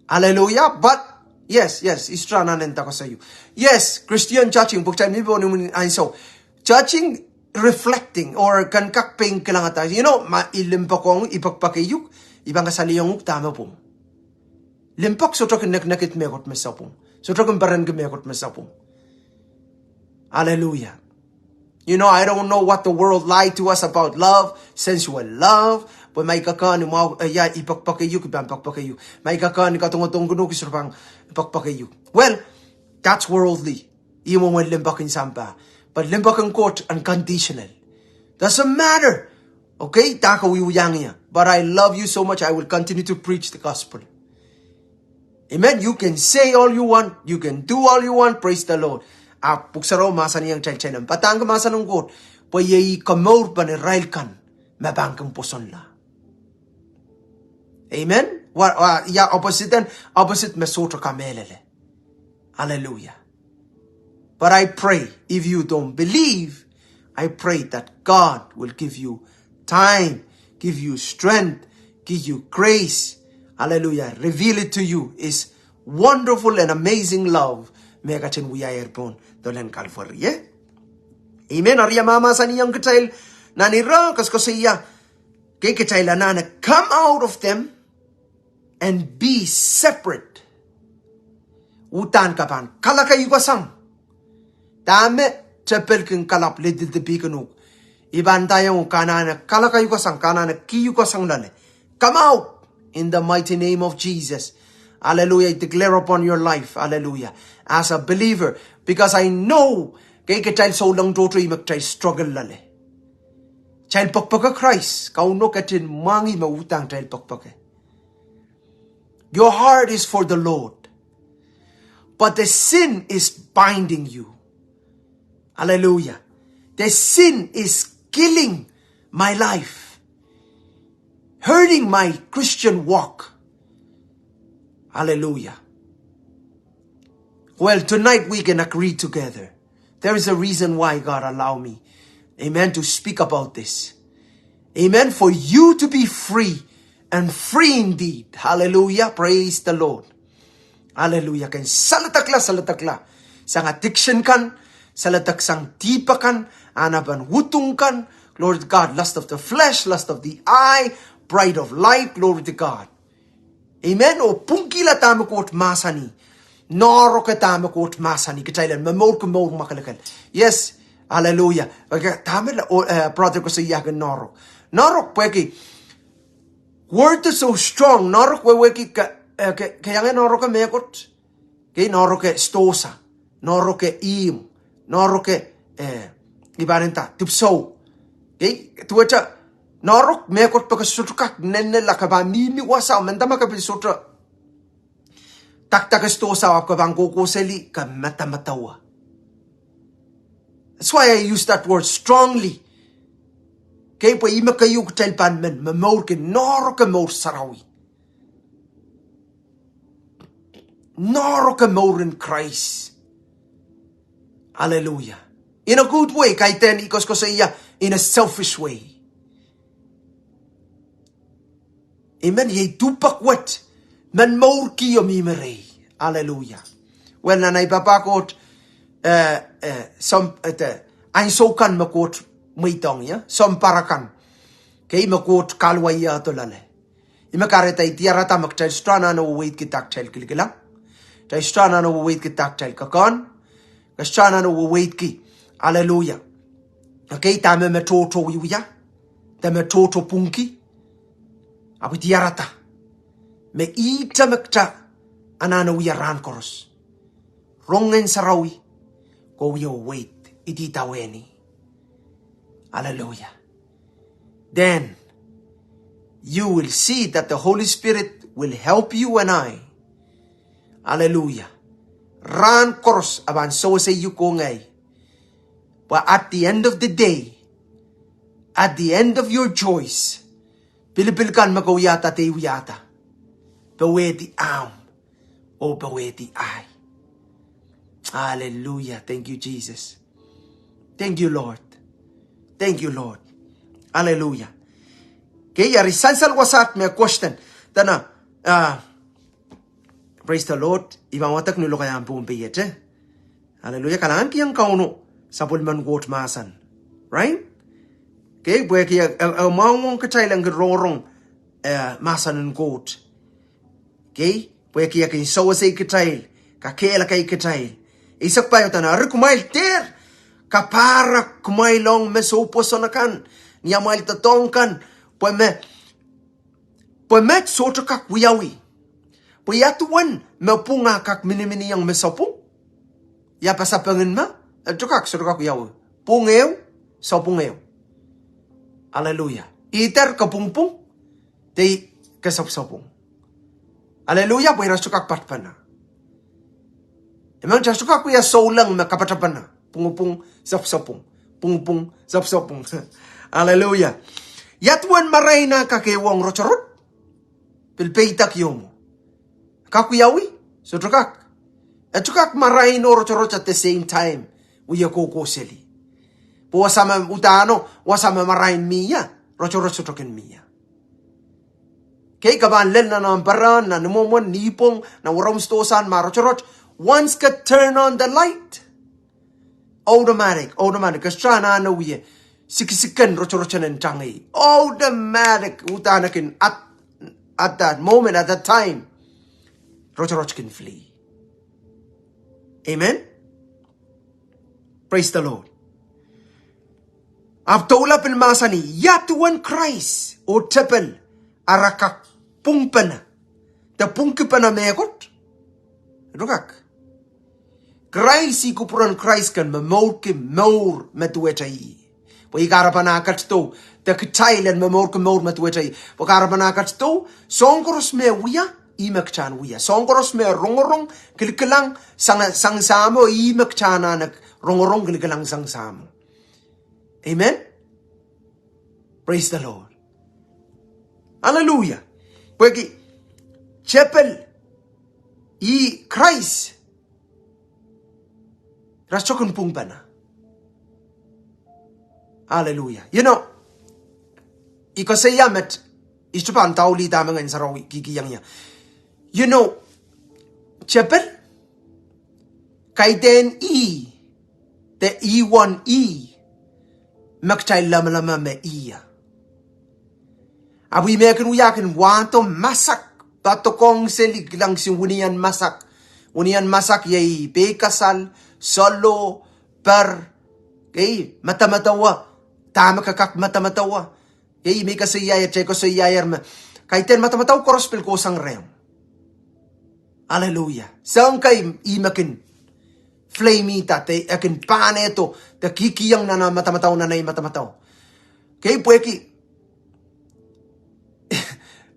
Hallelujah. But, yes, yes, I sohte anahne nda koasoiuk. Yes, Christian judging, pwe kitail mih pohn imwin ansou. Judging, reflecting, or ken kak pein kilangada. You know, ma I limpoakohng, I pekipekeiuk, I pahn kasalehiong uhk dahme pwung. Limpoak sohte kin nekinekid mehkot me sapwung. Sohte kin perenki mehkot me sapwung. Hallelujah. You know, I don't know what the world lied to us about love, sensual love. Pwe ma I kak ni mwahu, eh, ia, I pekipekeiuk, I pahn pekipekeiuk. Ma I kak ni kadoadoahngkin uhk, I sohte pahn pekipekeiuk. Well, that's worldly. Ih mwomwen limpoak en sampah. But limpoak en Koht unconditional. Doesn't matter. Okay, dahme ke wiewiahiong ie. But I love you so much, I will continue to preach the gospel. Amen. You can say all you want, you can do all you want, praise the Lord. Ahpw Pwuhk Sarawi mahsanihong kitail, kitail en padahngki mahsen en Koht, pwe iei komour pen irail kan me pahn kin pwosonla. Amen. Wa, wa, ia opposite en, opposite me sohte kamehlele. Hallelujah. But I pray, if you don't believe, I pray that God will give you time, give you strength, give you grace. Hallelujah. Reveal it to you, His wonderful and amazing love. Me e ketin wiahier pohn dolen Calvary, eh? Amen. Eri e mahmahsanihong kitail nan ire koasoakoasoia, kei, kitail anahne come out of them. and be separate. Udahn ke pahn kalakaukasang. Dahme tepil kin kalapw lidi dipikinu. I pahn ndaiong ke anahne kalakaukasang, ke anahne kiukasang loale. Come out in the mighty name of Jesus. Hallelujah. I declare upon your life. Hallelujah. As a believer, because I know, kei kitail souleng tohto ih me kitail struggle loale. Kitail pekipeki Krais, Kauno ketin mwahngih me uhdahn kitail pekipeki. Your heart is for the Lord, but the sin is binding you. Hallelujah. The sin is killing my life, hurting my Christian walk. Hallelujah. Well, tonight we can agree together. There is a reason why God allow me, amen, to speak about this. Amen. For you to be free and free indeed. Hallelujah. Praise the Lord. Hallelujah. Ken saledekla, saledekla sang addiction kan, saledek sang dihp akan, ahnepen udung kan. Glory to God. Lust of the flesh, lust of the eye, pride of life. Glory to God. Amen. Oh pwungkihla dahme Koht mahsanih. Noaroke dahme Koht mahsanih. Kitail en momourki mour mwakelekel. Yes. Hallelujah. Okay, dahme la, oh, eh, brother koasoiahki noarok. Noarok pwehki. Word is so strong. Noarok wehwehki ke, eh, ke, ke iang noaroke mehkot. Kei noaroke sidohsa, noaroke ihmw, noaroke, eh, I pahn nda, dipwisou. Kei, duwehte, noarok mehkot pwe ke sohte kak nennenla ke pahn mihmi wasa, mendahte ma ke pil sohte dakdake sidohsa ahpw ke pahn kohkohseli ke medemedewe. That's why I use that word strongly. Kei pwe ih me keieu kitail pahn men, momourki noaroke mour sarawi. Noaroke mour en Krais. Hallelujah. In a good way, kaidehn I koasokoasoia in a selfish way. Amen. Iei duhpek wet, men mourkio mihmi rehi. Hallelujah. Well, nan ei papah Koht, eh, eh, soahng, eh, de, ansou kan me Koht mweidohng ie, sounpar akan. Kei me Koht kahluwaiedo loale. Ih me kahrehda I diarada me kitail sohte anahne weweidki dahkot kitail kilikilang. Kitail sohte anahne weweidki dahkot kitail koakoahn. Kitail sohte anahne weweidki. Hallelujah. Okay, dahme me tohto wiewia. Dahme tohto pwungki. Ahpw I diarada me ihte me kitail anahne wia rahn koaros. Rong Ngehn Sarawi. Ke wie weweid. Idawehn ih. Hallelujah. Then you will see that the Holy Spirit will help you and I. Hallelujah. Rahn koaros e pahn sewese uhk oh ngehi. But at the end of the day, at the end of your choice, pilipil kan me ke wiahda de I wiahda, powehdi ahmw oh powehdi ahi. Hallelujah. Thank you, Jesus. Thank you, Lord. Thank you, Lord. Hallelujah. Kei, eri sansal wasaht me question. Dene, ah, praise the Lord. I pahn wadek ni lokaiahn Pohnpei iet, eh? Hallelujah. Kalahngan kihong Kauno sapwellimen Koht mahsen. Right? Kei, pwehki e, e, e mwahngih kitail en kin rongorong, eh, mahsen en Koht. Kei, pwehki e kin sewese kitail, kakehlaka kitail. Eisek pahieu dene, eri kumwail dehr kapahrek kumwail ong me soupwoson akan, ni amwail doadoahk kan, pwe me, pwe met sohte kak wiawi. Pwe ia duwen me pwung ah kak miniminiong me sapwung? Ia pasapengin me, e sohte kak, sohte kak wiawi. Pwung ehu, sapwung ehu. Hallelujah. Either ke pwungpwung, de ke sapwsapwung. Hallelujah, pwe ira sohte kak patpene. Emen, kitail sohte kak wia souleng me kapatapene. Pwungpwung, sapwsapwung. Pwungpwung, sapwsapwung. Hallelujah. Ia duwen marain ah kak ehuong rotorot? Pil peidek ieu mwo. Kak wiawi? Sohte kak. E sohte kak marain oh rotorot at the same time. Wie kohkohseli. Pwe wasa me uhdahno, wasa me marain mie, rotorot sohte kin mie. Kei, ke pahn lel nan omw peren, nan imwomwen, nipwong, nan warawiahn sidohsahn ma rotorot. Once ke turn on the light, automatic, automatic, ke sohte anahne wie sikisiken rotoroten en tangei. Automatic, uhdahn e kin at, at that moment, at that time, rotorot kin flee. Amen. Praise the Lord. Ahpw doula pil mahsanih, ia duwen Krais oh tepel ara kak pwungpene, de pwungkipene mehkot? Rukak. Krais, ih kupwuren Krais ken momourki mour me duwehte ih. Pwe ih kahrepen ah ketido, de kitail en momourki mour me duwehte ih. Pwe kahrepen ah ketido, soahng koaros me wia, ih me kitail en wia. Soahng koaros me rongorong kilikilang sang, sang sahmo, ih me kitail anahne rongorong kilikilang sang sahmo. Amen. Praise the Lord. Hallelujah. Pwehki tepel, ih Krais, rasokun pwungpene. Hallelujah. You know, I koasoia met, I sohte pahn daulih dahme Ngehn Sarawi kihkihong ie. You know, tepel, kaidehn ih, de ihwen ih, me kitail lamalam me ih. Ahpw ih me kin wia, kin wahdo masak, patohkohng seli kilang kisin winien masak. Winien masak iei peikasal, solo, per, kei, madamadau, dahme ke kak madamadau. Kei, me I koasoiaier, I koasoiaier me kaidehn madamadau koaros pil kohsang rehmw. Hallelujah. Soahng kei ih me kin flamehda, de e kin pahnehdo, de kihkihong nan ah madamadau, nan ei madamadau. Kei, pwehki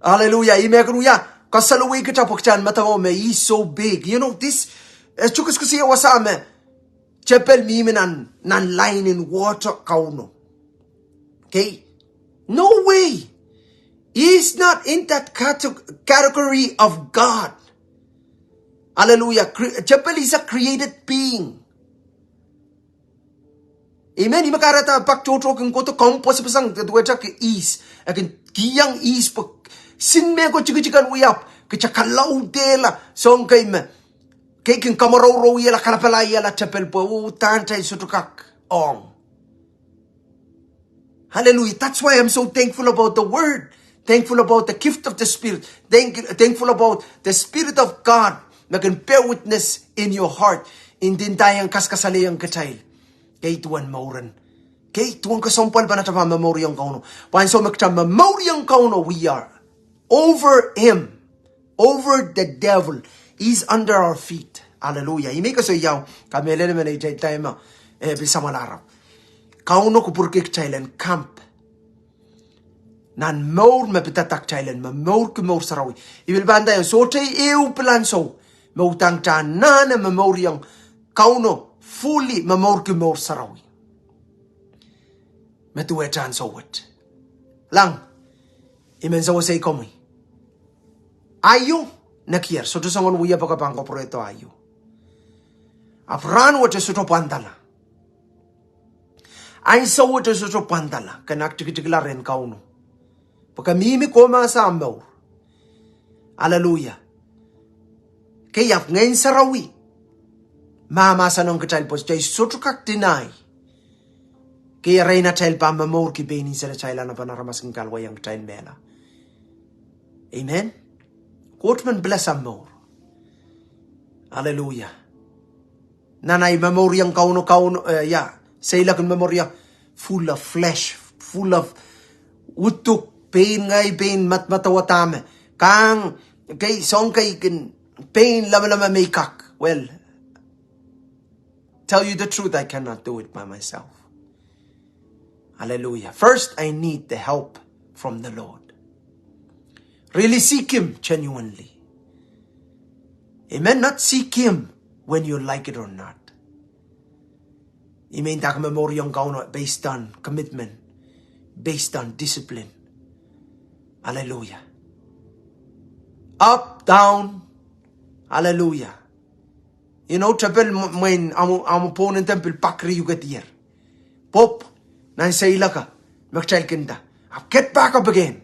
Hallelujah. Ih me kin wia, kasalehda kita pwe kitail en madamadau me ih so big. You know, this, e sohte koasoakoasoia wasa me tepel mihmi nan, nan line in water Kauno. Okay? No way. He is not in that cate-, category of God. Hallelujah. Cre-, tepel is a created being. Amen. Ih me kahrehda pak tohto kin kohdo, komw pwosepwosang, duwehte ke ihs. E kin kihong ihs pwe sin mehkot tikitik en wia, kita kalaudehla soahng kei me, kei kin kamwarourouiehla, kalapalaiehla tepel pwe, oh, dahn kitail sohte kak ong. Hallelujah. That's why I'm so thankful about the word. Thankful about the gift of the Spirit. Thank, thankful about the Spirit of God me kin bear witness in your heart. Ndinda e kak kasalehiong kitail. Kei duwen mouren. Kei duwen kesempwal pahn atail pahn momouriong Kauno. Pwe ansou me kitail momouriong Kauno, we are over him, over the devil. He's under our feet. Hallelujah. Ih me I koasoia, kamehlele me neitail time, eh, pil samwalahro. Kauno kupwurki kitail en kamp nan mour me pidada kitail en momourki mour sarawi. I pil pahn nda, sohte ehu pil ansou me udahn kitail anahne momouriong Kauno fully, momourki mour sarawi me duwehte ansou wet. Kilang, I men sewese komwi. Aio, nekier, sohte soangen wiepe ke pahn kapwurehdo aio. Ahpw rahnwet e sohte pwandala. Ansou wet e sohte pwandala, ke kak tikitikla rehn Kauno. Pwe ke mihmi komourla mour. Hallelujah. Kei ahpw Ngehn Sarawi mahmahsanihong kitail pwe kitail sohte kak deny. Kei erein atail pahn momourki pein nsenatail, a pahn aramas kin kahluwahiong kitail mehla. Amen. Koht men bless ahmw mour. Hallelujah. Nan ei momouriong Kauno, Kauno, eh, ia, seiloak en momour ia, full of flesh, full of uduk, pein ngehi, pein madamadau, dahme, kang, kei, soahng kei kin, pein lamalam me I kak. Well, tell you the truth, I cannot do it by myself. Hallelujah. First, I need the help from the Lord. Really seek him genuinely. Amen. Not seek him when you like it or not. I men dak momouriong Kauno based on commitment, based on discipline. Hallelujah. Up, down. Hallelujah. You know, tepel mwein, amw, amw pwonen temple pak riukedier. Pwopw, nan seiloak, me kitail kin nda, ahpw get back up again.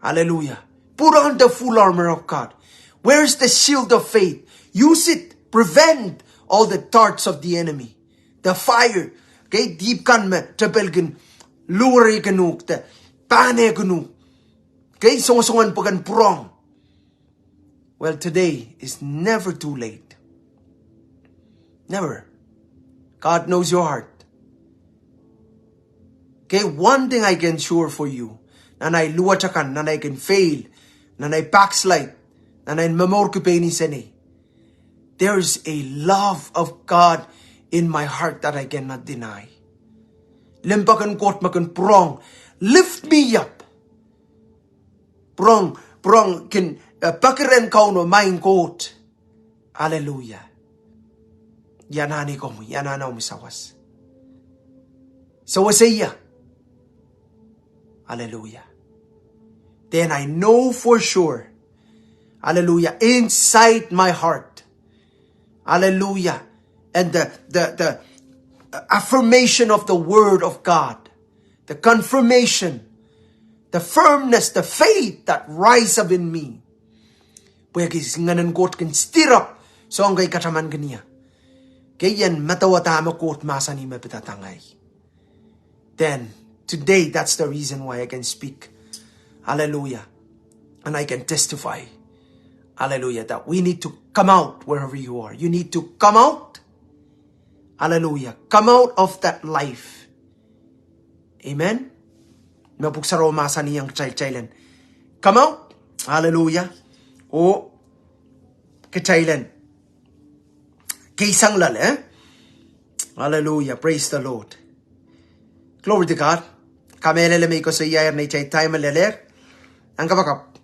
Hallelujah. Put on the full armor of God. Where's the shield of faith? Use it. Prevent all the darts of the enemy. The fire. Kei, dihp kan me tepel kin luwerikin uhk, de pahnehkin uhk. Kei, songosongen pwuken pwurehng. Well, today is never too late. Never. God knows your heart. Kei, one thing I can sure for you. Nan ei luwet akan, nan ei kin fail, nan ei backslide, nan ei momourki pein insenei, there is a love of God in my heart that I cannot deny. Limpoak en Koht me kin pwurehng, lift me up. Pwurehng, pwurehng kin, eh, peki rehn Kauno, Maing Koht. Aleluia. Ia anahne komwi, ia anahne omwi sawas? Sewese ia? Aleluia. Then I know for sure. Aleluia. Inside my heart. Aleluia. And the, the, the affirmation of the word of God. The confirmation. The firmness, the faith that rise up in me. Pwehki Ngehn en Koht kin stir up soahng kei kataman kin ia. Kei, I en medewe dahme Koht mahsanih me pidada ngehi. Then, today, that's the reason why I can speak. Hallelujah. And I can testify. Hallelujah. That we need to come out wherever you are. You need to come out. Hallelujah. Come out of that life. Amen. Me Pwuhk Sarawi mahsanihong kitail, kitail en come out. Hallelujah. Oh, kitail en keisang loale, eh? Hallelujah. Praise the Lord. Glory to God. Kamehlele me I koasoiahier neitail time lelehr. Ahn kapakap.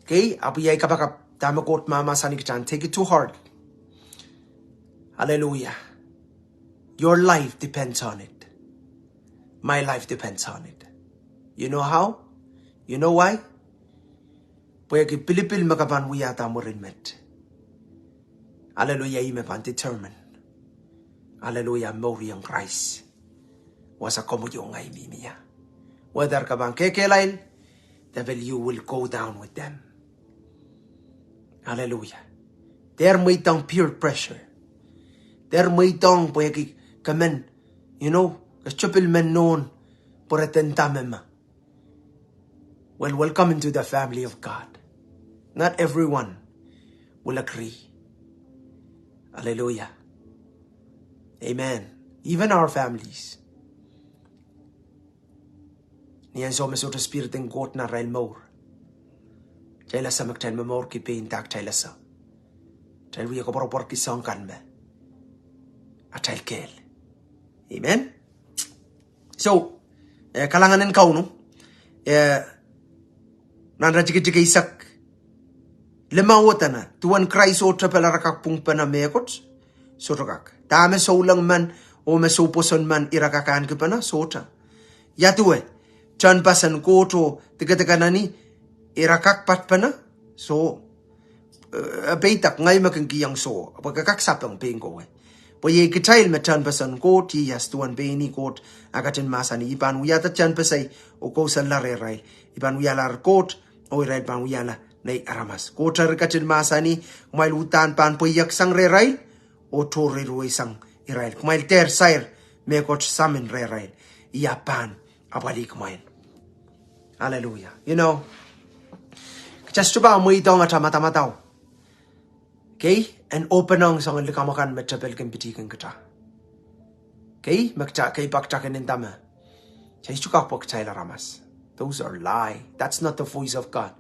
Kei, ahpw iei kapakap dahme Koht mahmahsanih kitail, take it to heart. Hallelujah. Your life depends on it. My life depends on it. You know how? You know why? Pwehki pilipil me ke pahn wiahda mwurin met. Hallelujah, ih me pahn determine. Hallelujah, mour ong Krais. Wasa komwi oh ngehi mihmi ia. Whether ke pahn kehkehlail, devil, you will go down with them. Hallelujah. Dehr mweidohng peer pressure. Dehr mweidohng pwehki ke men, you know, ke sohte pil men nohn pwurehng dahme ma. Well, welcome into the family of God. Not everyone will agree. Hallelujah. Amen. Even our families. Ni ansou me sohte Spirit en Koht nan arail mour, kitail ese me kitail momourki pein dah kitail ese. Kitail wie koapworopworki soahng kan me atail kehl. Amen. So, eh, kalahngan en Kauno, eh, nan iretikitik eisek limau e dene, duwen Krais oh tepel ira kak pwungpene mehkot? Sohte kak. Dahme souleng men oh me soupwoson men ira kak ahnekipene? Sohte. Ia duwe, tehnpas en Koht oh dikedik en eni ira kak patpene? Soh. Eh, peidek, ngehi me kin kihong soh. Pwe ke kak sapeng pein kowe. Pwe iei kitail me tehnpas en Koht, iei as duwen pein ih Koht, a ketin mahsanih, I pahn wiahda tehnpasei oh kousoanla rehrail. I pahn wialahr Koht, oh irail pahn wiahla nei aramas. Koht eri ketin mahsanih, kumwail uhdahn pahn pweieksang rehrail, oh tohreirweisang irail. Kumwail dehr sair mehkot samin rehrail. I ahpw pahn apwalih kumwail. Hallelujah. You know, kitail sohte pahn mweidohng atail madamadau. Kei, en openehng soangen likamw akan me tepel kin pitihkin kitail. Kei, me kitail, kei pak kitail kin nda me, kitail sohte kak pwe kitail aramas. Those are lie. That's not the voice of God.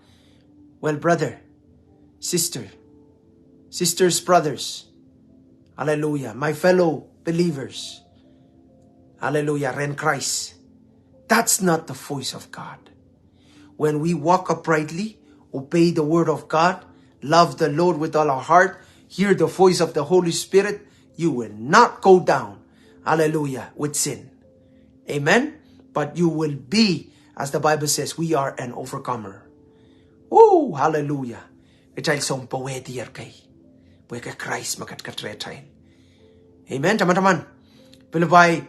Well, brother, sister, sisters, brothers, hallelujah, my fellow believers, hallelujah, rehn Krais, that's not the voice of God. When we walk uprightly, obey the word of God, love the Lord with all our heart, hear the voice of the Holy Spirit, you will not go down, hallelujah, with sin. Amen? But you will be, as the Bible says, we are an overcomer. Oh, hallelujah. Kitail sounpowehdier kei. Pwehki Krais me ketiket rehtail. Amen, tamataman. Pilipai,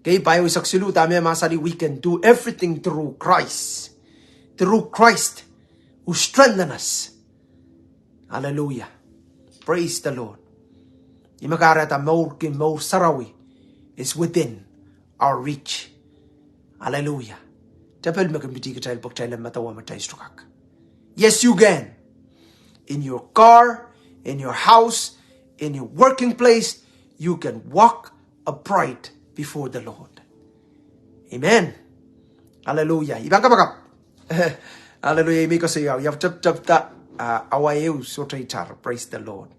kei, pahieu eisek siluh, dahme mahsanih, we can do everything through Christ. Through Christ who strengthen us. Hallelujah. Praise the Lord. Ih me kahrehda mour ki mour sarawi is within our reach. Hallelujah. Tepel me kin piti kitail pwe kitail en medewe me kitail sohte kak. Yes, you can. In your car, in your house, in your working place, you can walk upright before the Lord. Amen. Hallelujah. I pahn kapakap. Hallelujah. I men koasoia, I ahpw teptepda, ah, awa ehu sohte itar. Praise the Lord.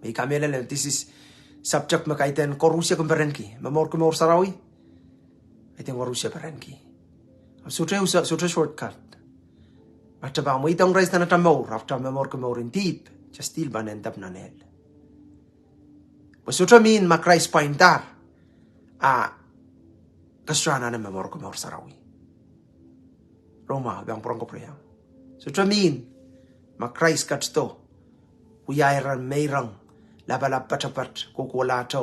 Me I kamehlele, this is subject me kaidehn koarusie kin perenki. Momourki mour sarawi, kaidehn koarusie perenki. Sohte, sohte shortcut. Ahpw te pahn mweidohng Krais nan atail mour, ahpw te momourki mour en dihp, just still pahn end up nan ehl. Pwe sohte mihn ma Krais pwaindahr, a ke sohte anahne momourki mour sarawi. Rong mwahu, I pahn pwurehng kapwurehiong. Sohte mihn ma Krais ketido, wiahier, meirong, lapalap, poatopoat, kohkohlahte,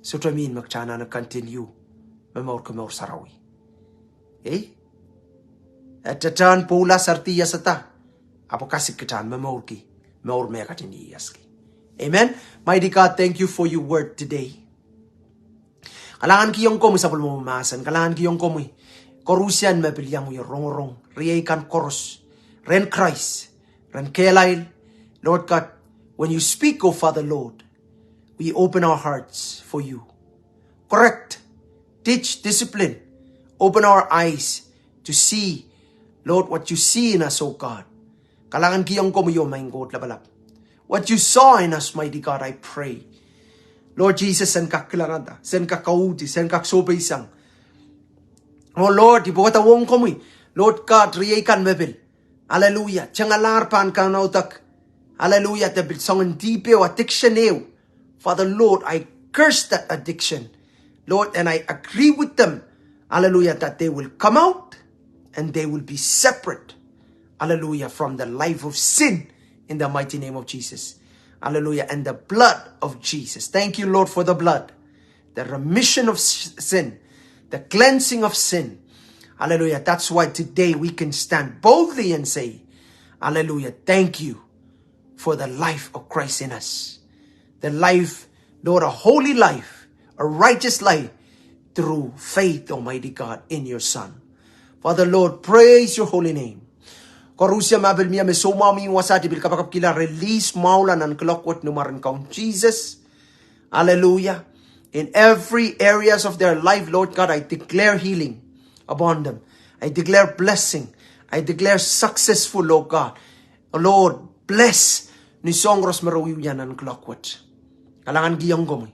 sohte mihn me kitail anahne continue momourki mour sarawi. Ei? E tetehn pwoula, seridi, iasada, ahpw kasik kitail en momourki mour me ketin ieiaski. Amen. Mighty God, thank you for your word today. Kalahngankihong komwi sapwellimomwi mahsen, kalahngankihong komwi koarusie me pil iang wie rongorong, riei kan koaros, rehn Krais, rehn kehlail, Lord God, when you speak, oh Father Lord, we open our hearts for you. Correct, teach, discipline, open our eyes to see, Lord, what you see in us, oh God. Kalahngankihong komwi, oh maing Koht Lapalap. What you saw in us, mighty God, I pray, Lord Jesus, sen kak kilangada, sen kak kauhdi, sen kak sohpeisang. Oh Lord, I pwukadawohng komwi, Lord God, riei kan me pil, hallelujah, tengalahr pahn kaunoudek, hallelujah, de pil soangen dihp ehu, addiction ehu. Father Lord, I curse that addiction, Lord, and I agree with them, hallelujah, that they will come out and they will be separate, hallelujah, from the life of sin in the mighty name of Jesus. Hallelujah. And the blood of Jesus. Thank you, Lord, for the blood, the remission of s-, sin, the cleansing of sin. Hallelujah. That's why today we can stand boldly and say, hallelujah, thank you for the life of Christ in us. The life, Lord, a holy life, a righteous life through faith, Almighty God, in your Son. Father, Lord, praise your holy name. Koarusie me pil mie me soumwahu mih wasaht, I pil kapakapkihla release mwahula nan kuloak wet ni mwaren Kaun Sises. Hallelujah. In every areas of their life, Lord God, I declare healing upon them. I declare blessing. I declare successful, Lord God. Lord, bless ni soahng koaros me re wiewia nan kuloak wet. Kalahngankihong komwi,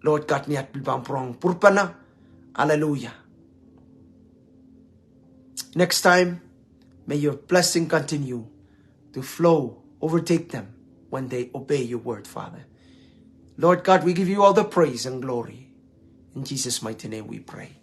Lord God, ni at pil pahn pwurehng pwurpene. Hallelujah. Next time, may your blessing continue to flow, overtake them when they obey your word, Father. Lord God, we give you all the praise and glory. In Jesus' mighty name we pray.